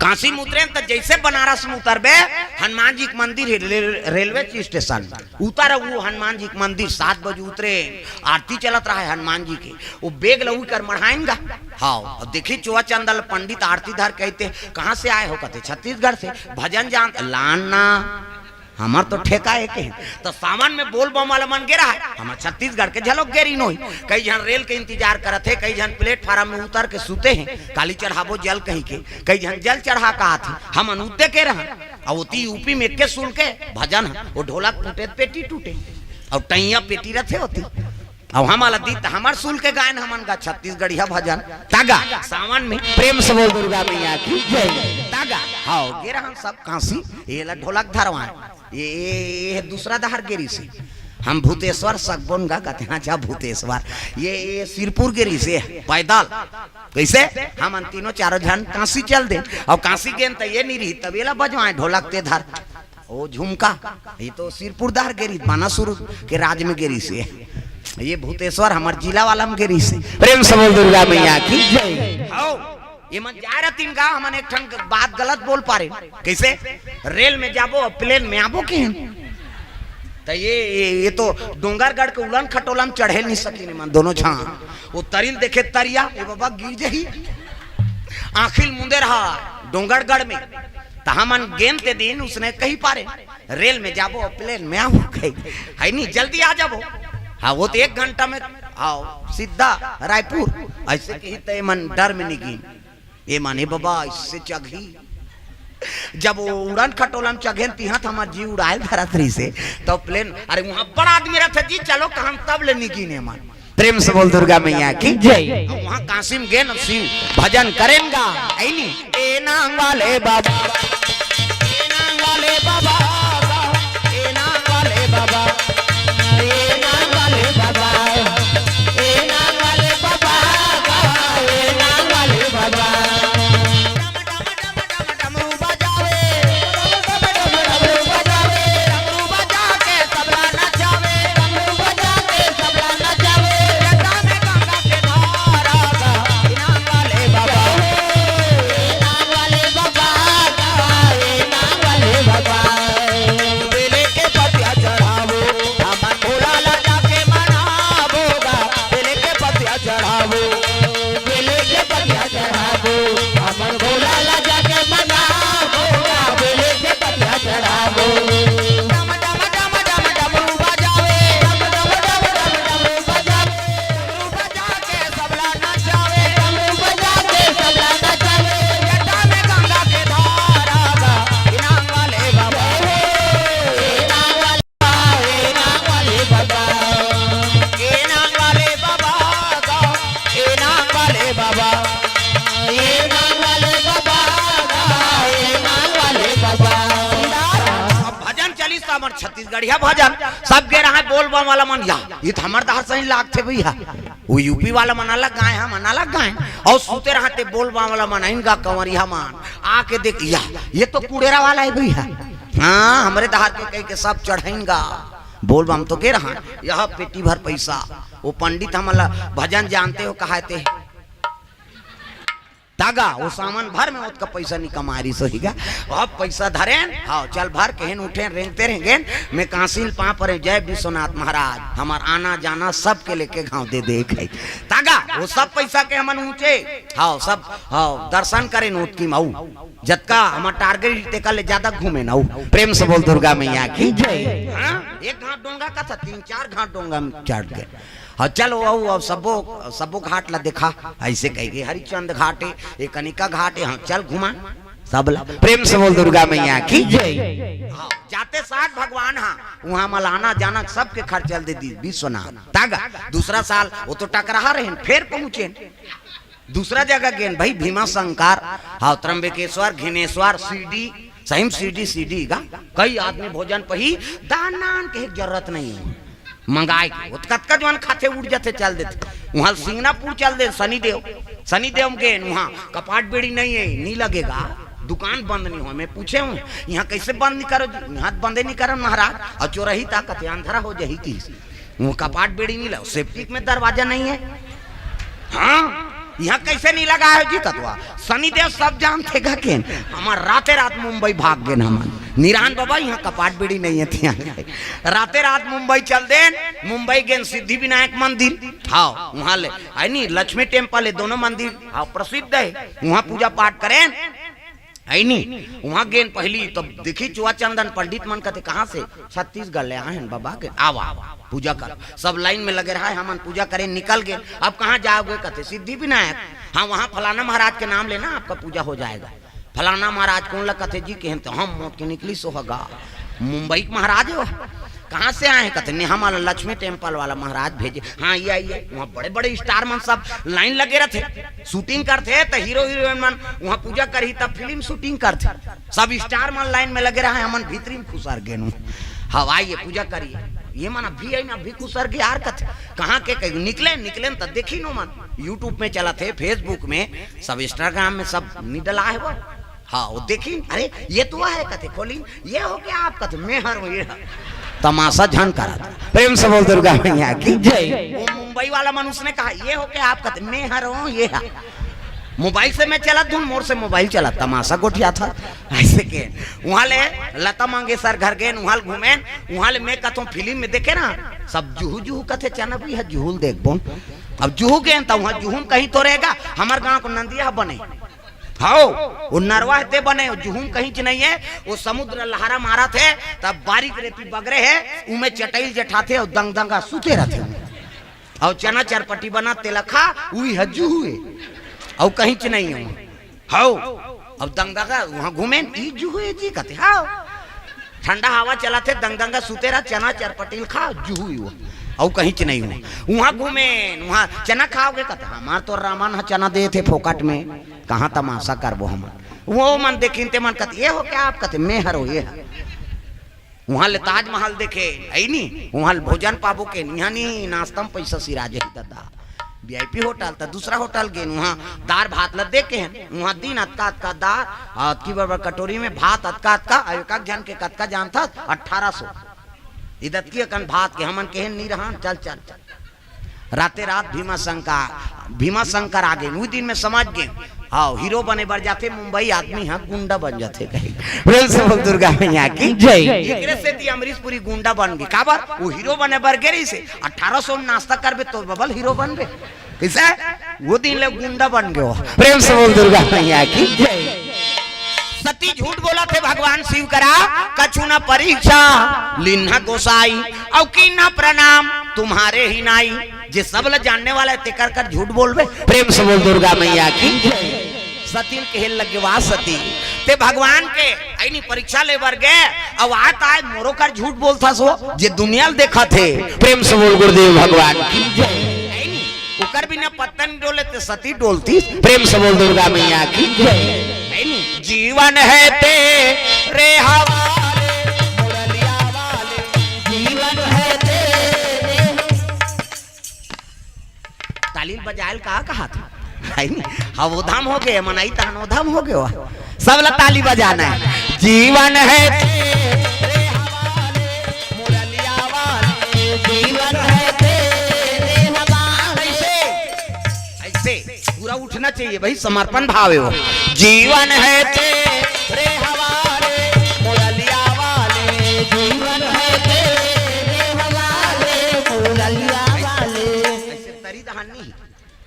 काशी में उतरेन त जइसे बनारस में उतरबे, हनुमान जी के मंदिर हे, रेल-, रेलवे स्टेशन। उतर वो हनुमान जी के मंदिर, सात बजे उतरे, आरती चलत रहा है हनुमान जी के। वो बेग ल उही कर मढ़ाइन गा। हाँ, अउ देखी चोआ चंदल पंडित आरती धर के अइते, "कहाँ से आए हो?" कथे, "छत्तीसगढ़ से।" "भजन जानत?" "लाना, हमर तो ठेका हे के।" त सावन में बोल बम वाला मन गे रहा है, हमर छत्तीसगढ़ के झलोक गे रहिन होही। कई झन रेल के इंतजार करत हे, कई झन प्लेटफार्म में उतर के सुते हे, काली चढ़ाबो जल कही के, कई झन जल चढ़ा के आत हे, हमन उते के रहन। अउ ओती यूपी में एके सुन के भजन ह, वो ढोलक टूटे त पेटी टूटे, अउ टैया पेटी रथे ओती। अउ हमन ला दी त हमर सुन के गायन हमन गा छत्तीसगढ़िया भजन। तागा सावन में प्रेम से बोल दुर्गा मैया की जय। तागा, हाँ, गे रहन सब काशी, ये ला ढोलक धरवाए। ये, ये, ये दूसरा डहर गे रिहिसे। हम भूतेश्वर सकबोन गा कथे, हाँ, अच्छा भूतेश्वर। ये, ये सिरपुर गे रिहिसे, पैदल। कइसे? हमन तीनों चारों झन काशी चल देन। अउ काशी गेन त ये नहीं रही, तब ये ला बजवाए ढोलक ते धर। ओ झुमका, ये तो सिरपुर डहर गे रिहिस, बानासुर के राज में गे रिहिसे। ये भूतेश्वर हमर जिला वाला में गे रिहिसे। प्रेम से बोल दुर्गा मैया की जय। हौ, ये मन जाए रहतिन गा, हमन एक ठन बात गलत बोल पारेन। कइसे? रेल में जाबो, प्लेन में आबो किहेन? त ये, ये, ये तो डोंगरगढ़ के उलन खटोला में चढ़े नहीं सकिन मन दोनों झन। वो तरी ल देखे तरिया, ए बाबा गिर जाही। आँखी ल मुंदे रहा डोंगरगढ़ में। त हमन गेन ते दिन उसने कहि पारेन, रेल में जाबो, प्लेन में आबो कही। है नी, जल्दी आ जाबो। हाँ, वो तो एक घंटा में, हाँ, सीधा रायपुर। अइसे कही त ये मन डर में नहीं गिन। ये मन, ए बाबा, अइसे चघही। जब वो उड़न खटोला में चघेन, तिहाँ त हमर जी उड़ायल धरत रहिसे। त प्लेन, अरे, वहाँ बड़ा आदमी रहिथे जी, चलो कहन, तब ले नहीं गिन ये मन। प्रेम से बोल दुर्गा मैया की जय। अब वहाँ काशी में गेन, शिव भजन करेन गा, है नी? ए नांग वाले बाबा, ए नांग वाले बाबा, ए नांग वाले बाबा, ए नांग वाले बाबा, ए नांग वाले बाबा, ए नांग वाले बाबा। डमरू बजावे, डमरू बजावे, डमरू बजा के सबला नचावे, डमरू बजा के सबला नचावे। जटा में गंगा के धारा गा, इनाम वाले बाबा, इनाम वाले बाबा गा, इनाम वाले बाबा। बेले के पतिया चढ़ावो, हमन भोला ला जाके मनाबो गा। बेले के पतिया चढ़ावो, बेले के पतिया चढ़ाबो, हमन भोला ला जाके मनाबो, बेले के पतिया चढ़ाबो। डम डम डम डम डमरू बजावे, डम डम डम डम डमरू बजावे, डमरू बजा के सबला नचावे, डमरू बजा के सबला नचावे। जटा में गंगा के धारा गा, इनाम वाले बाबा, इनाम वाले ए नांग वाले बाबा, ए नांग वाले बाबा, ए नांग वाले बाबा, ए नांग वाले बाबा, ए नांग वाले बाबा। अब भजन चलिस त हमर छत्तीसगढ़िया भजन, सब गे रहा बोल बम वाला मन, या, ये त हमर डहर सही लागथे भैया। वो यूपी वाला मन अलग गाए, हमन अलग गाए। अउ सुते रहा ते बोल बम वाला मन, आइन गा कंवरिया मन, आके देख, या, ये तो कुड़ेरा वाला है भैया। हाँ, हमरे डहर के कहिके सब चढ़ाइन गा। बोल बम तो गे रहा, यह पेटी भर पैसा। वो पंडित हमन ला भजन जानते हो कहाते हैं। तागा, वो सामान भर में ओतका पैसा नी कमा रही सही गा। अब पैसा धरेन, हाँ, चल भर केहेन, उठेन, रेंगते रेंगेन, मैं कांसिल पाँव परे, जय विश्वनाथ महाराज, हमार आना जाना सबके लेके घाव दे दे खाई। तागा, वो सब पैसा के हमन ऊंचे, हाँ, सब, हाँ, दर्शन करेन ओतकी मऊ। जतका हमार टारगेट तेकर ले ज्यादा घूमेन अऊ। प्रेम से बोल दुर्गा मैया की जय। हाँ, एक घाट डोंगा का था, तीन चार घाट डोंगा में चढ़ गए। हाँ, चलो, अऊ, अब सबो, सबो घाट ला देखा, ऐसे कह के हरिचंद घाट है, ये कनिका घाट है, हाँ, चल घुमा, सब ला। प्रेम से बोल दुर्गा मैया की जय। हाँ, जाते साथ भगवान, हाँ, वहाँ मलाना जाना सबके खर्चा दे दी विश्वनाथ। तागा, दूसरा साल वो तो टकराहा रहेन, फिर पहुँचे दूसरा जगह गेन भाई, भीमा शंकर, हाँ, त्र्यंबकेश्वर, घिनेश्वर, शिरडी, सही में शिरडी, शिरडी गा, कई आदमी भोजन पही, दान नान के जरूरत नहीं है, मंगाए के, वो तो कतका जवान खाते उठ जाते, चल देते, वहाँ सिंगनापुर चल दे, शनिदेव, शनिदेव में गेन, वहाँ कपाट बेड़ी नहीं है, नहीं लगेगा, दुकान बंद नहीं हो। मैं पूछे हूँ, यहाँ कैसे बंद नहीं करो जी? यहाँ बंदे नहीं करन महाराज, और चोरही ताकत है, अंधरा हो जाही किस वो कपाट बेड़ी नहीं ला, सेप्टिक में दरवाजा नहीं है। हाँ, यहाँ कैसे नहीं लगा है जी कतवा? शनिदेव सब जानते गा केन। हमार राते रात मुंबई भाग गेन हमन। निरान बाबा, यहाँ कपाट बेड़ी नहीं है थिया। राते रात मुंबई चल देन, मुंबई गेन सिद्धि विनायक मंदिर। हाँ, वहाँ ले, आई नहीं, लक्ष्मी टेम्पल है, दोनों मंदिर, हाँ, प्रसिद्ध है। वहाँ पूजा पाठ करेन, है नी? वहाँ गेन पहली तब देखी चुआ चंदन पंडित मन कथे, "कहाँ से?" "छत्तीसगढ़ ले आए हैं बाबा के।" "आवा, आवा, पूजा कर।" सब लाइन में लगे रहा है, हमन पूजा करें, निकल गए। "अब कहाँ जाओगे?" कथे, "सिद्धि विनायक।" "हाँ, वहाँ फलाना महाराज के नाम लेना, आपका पूजा हो जाएगा।" "फलाना महाराज कौन ला?" कथे, "जी केहेन तो हम मोट के निकली सोहगा, मुंबई के महाराज हो।" "कहाँ से आए हैं?" कथे, "नहीं, हमारा लक्ष्मी टेम्पल वाला महाराज भेजे।" "हाँ, ये आइए।" वहाँ बड़े बड़े स्टार मन सब लाइन लगे रहते, शूटिंग करते, तो हीरो हीरोइन मन वहाँ पूजा करही, तब फिल्म शूटिंग करते। सब स्टार मन लाइन में लगे रहा है, हमन भीतरी में खुसर गेन। "हवा ये पूजा करिए।" ये मन अभी है ना, अभी खुसर गे यार कथे। कहाँ के कहीं निकले, निकले न तो देखी नो मन, YouTube में चला थे, Facebook में, सब Instagram में, सब निडला है वो। हाँ, वो देखी, "अरे ये तो है," कथे, "खोली, ये हो क्या?" "आप," कथे, "मैं हर हूँ, ये है।" तमाशा झन करा था। प्रेम से बोल दुर्गा मैया की जय। वो मुंबई वाला मनुष्य ने कहा, "ये हो क्या?" "आप," कथे, "मैं हर हूँ, ये है।" मोबाइल से मैं चला धुन, मोर से मोबाइल चला, तमाशा गोठिया था। ऐसे के वहाँ ले लता मंगेशकर घर गेन, वहाँ ले घूमेन, वहाँ ले मैं कथों फिल्म में देखे ना, सब जुहू जुहू कथे, "चना भी है जुहूल देखबो।" अब जुहू गेन त वहाँ जुहूम कहीं तो रहेगा, हमार गाँव को नंदिया बने। हाँ, वो नरवा है ते बने, वो जुहूम कहीं च नहीं है, वो समुद्र लहरा मारा थे, तब बारीक रेती बगरे है, उमे चटैल जठाथे और दंगदंगा सूते रहते हैं। और चना चरपटी बना तेला खा, उही ह जुहू है, और कहीं च नहीं हो। हाउ, अब दंगदंगा वहाँ घूमे, "ई जुहू है जी," कथे, "हाउ।" ठंडा हवा चला थे, दंगदंगा सूते रहा, चना चरपटी ल खा, जुहू ही वो, और कहीं च नहीं हो। वहाँ घूमे, वहाँ चना खाओगे, कथे, "हमार तो रामन ह चना दे थे फोकट में, कहाँ तमाशा करबो हमन।" वो मन देखिन ते मन कथे, "ये हो क्या?" आप कथे, "मैं हरो, ये है।" वहाँ ले ताजमहल देखे, है नी? वहाँ ले भोजन पाबो के, यहाँ नी, नाश्ता में पैसा सिरा जाही दादा। वीआईपी होटल, त दूसरा होटल गेन, वहाँ दार भात ला देखे हैं, वहाँ दिन अतका अतका दार, अतकी बड़ बड़ कटोरी में भात अतका अतका, अब एक एक झन के कतका जानथस, अठारह सौ। इदतकी अकन भात के हमन केहेन नी रहन, चल चल चल। राते रात भीमा शंकर, भीमा शंकर आ गे, उही दिन में समझ गे। हाँ, हीरो बने बर जाथे मुंबई, आदमी ह गुंडा बन जाथे कहीं। प्रेम से बोल दुर्गा मैया की जय। एकरे सेती अमरीश पुरी गुंडा बन गे। काबर? वो हीरो बने बर गे रहिसे, अठारह सौ में नाश्ता करबे तो बबल हीरो बनबे। कैसे? वो दिन ले गुंडा बन गयो। प्रेम से बोल दुर्गा मैया की जय। सती झूठ बोला थे भगवान शिव करा, "कछु न परीक्षा लिन्हा गोसाई, और कीन्हा प्रणाम तुम्हारे ही नाई।" जे सब ल जानने वाला है, तेकर कर झूठ बोलबे। प्रेम से बोल दुर्गा मैया की जय। सती ल कहे लगे, "वाह सती, ते भगवान के ऐनी परीक्षा ले बर गे, अब आत आए मोरो कर झूठ बोलथस हो, जे दुनिया ल देखा थे।" प्रेम से बोल गुरुदेव भगवान की जय। ऐनी ओकर बिना पत्ता नहीं डोले, ते सती डोलती। प्रेम से बोल दुर्गा मैया की जय। है नी? जीवन है तेरे हवाले, मुरलिया वाले, जीवन है तेरे। ताली बजायल का कहा था? है नी? हाँ, वो धाम हो गए, मनई तहन वो धाम हो गए। सब ला ताली बजाना है। जीवन है तेरे हवाले, मुरलिया वाले, जीवन है तेरे हवाले। ऐसे, ऐसे पूरा उठ ना चाहिए भाई, समर्पण भाव है वो। जीवन है तेरे हवाले, मुरलिया वाले। जीवन है तेरे हवाले, मुरलिया वाले। ऐसे तरी दहान नहीं।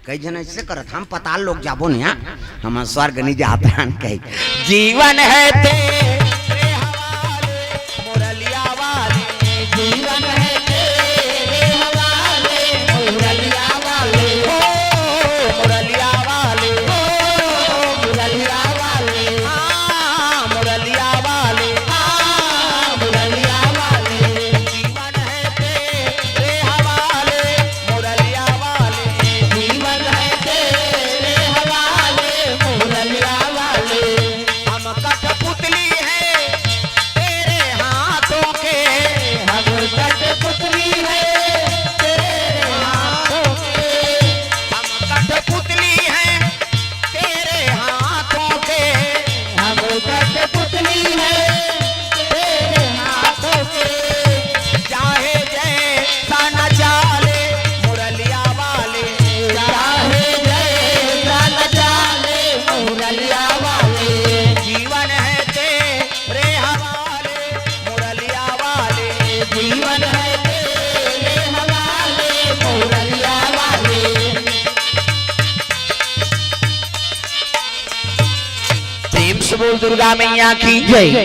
कई झन ऐसे करत, हम पताल लोग जाबो नहीं, हाँ? हम स्वर्ग नहीं जात हन कही। जीवन है तेरे हवाले, मुरलिया वाले। जीवन है तेरे हवाले, मुरलिया वाले। ओ, मुरलिया वाले। ओ, मुरलिया वाले। हाँ, मुरलिया वाले। हाँ, मुरलिया वाले। जीवन है तेरे हवाले, मुरलिया वाले। जीवन है तेरे हवाले, मुरलिया वाले। हम कठपुतली हैं तेरे हाथों के। हम कठपुतली हैं तेरे हाथों के। हम कठपुतली हैं तेरे हाथों के। हम कठपुतली हैं तेरे हाथों के। चाहे जैसा नचा ले मुरलिया वाले। चाहे जैसा नचा ले मुरलिया वाले। जीवन है तेरे हवाले, मुरलिया वाले। जीवन है तेरे हवाले, मुरलिया वाले। प्रेम से बोल दुर्गा मैया की जय।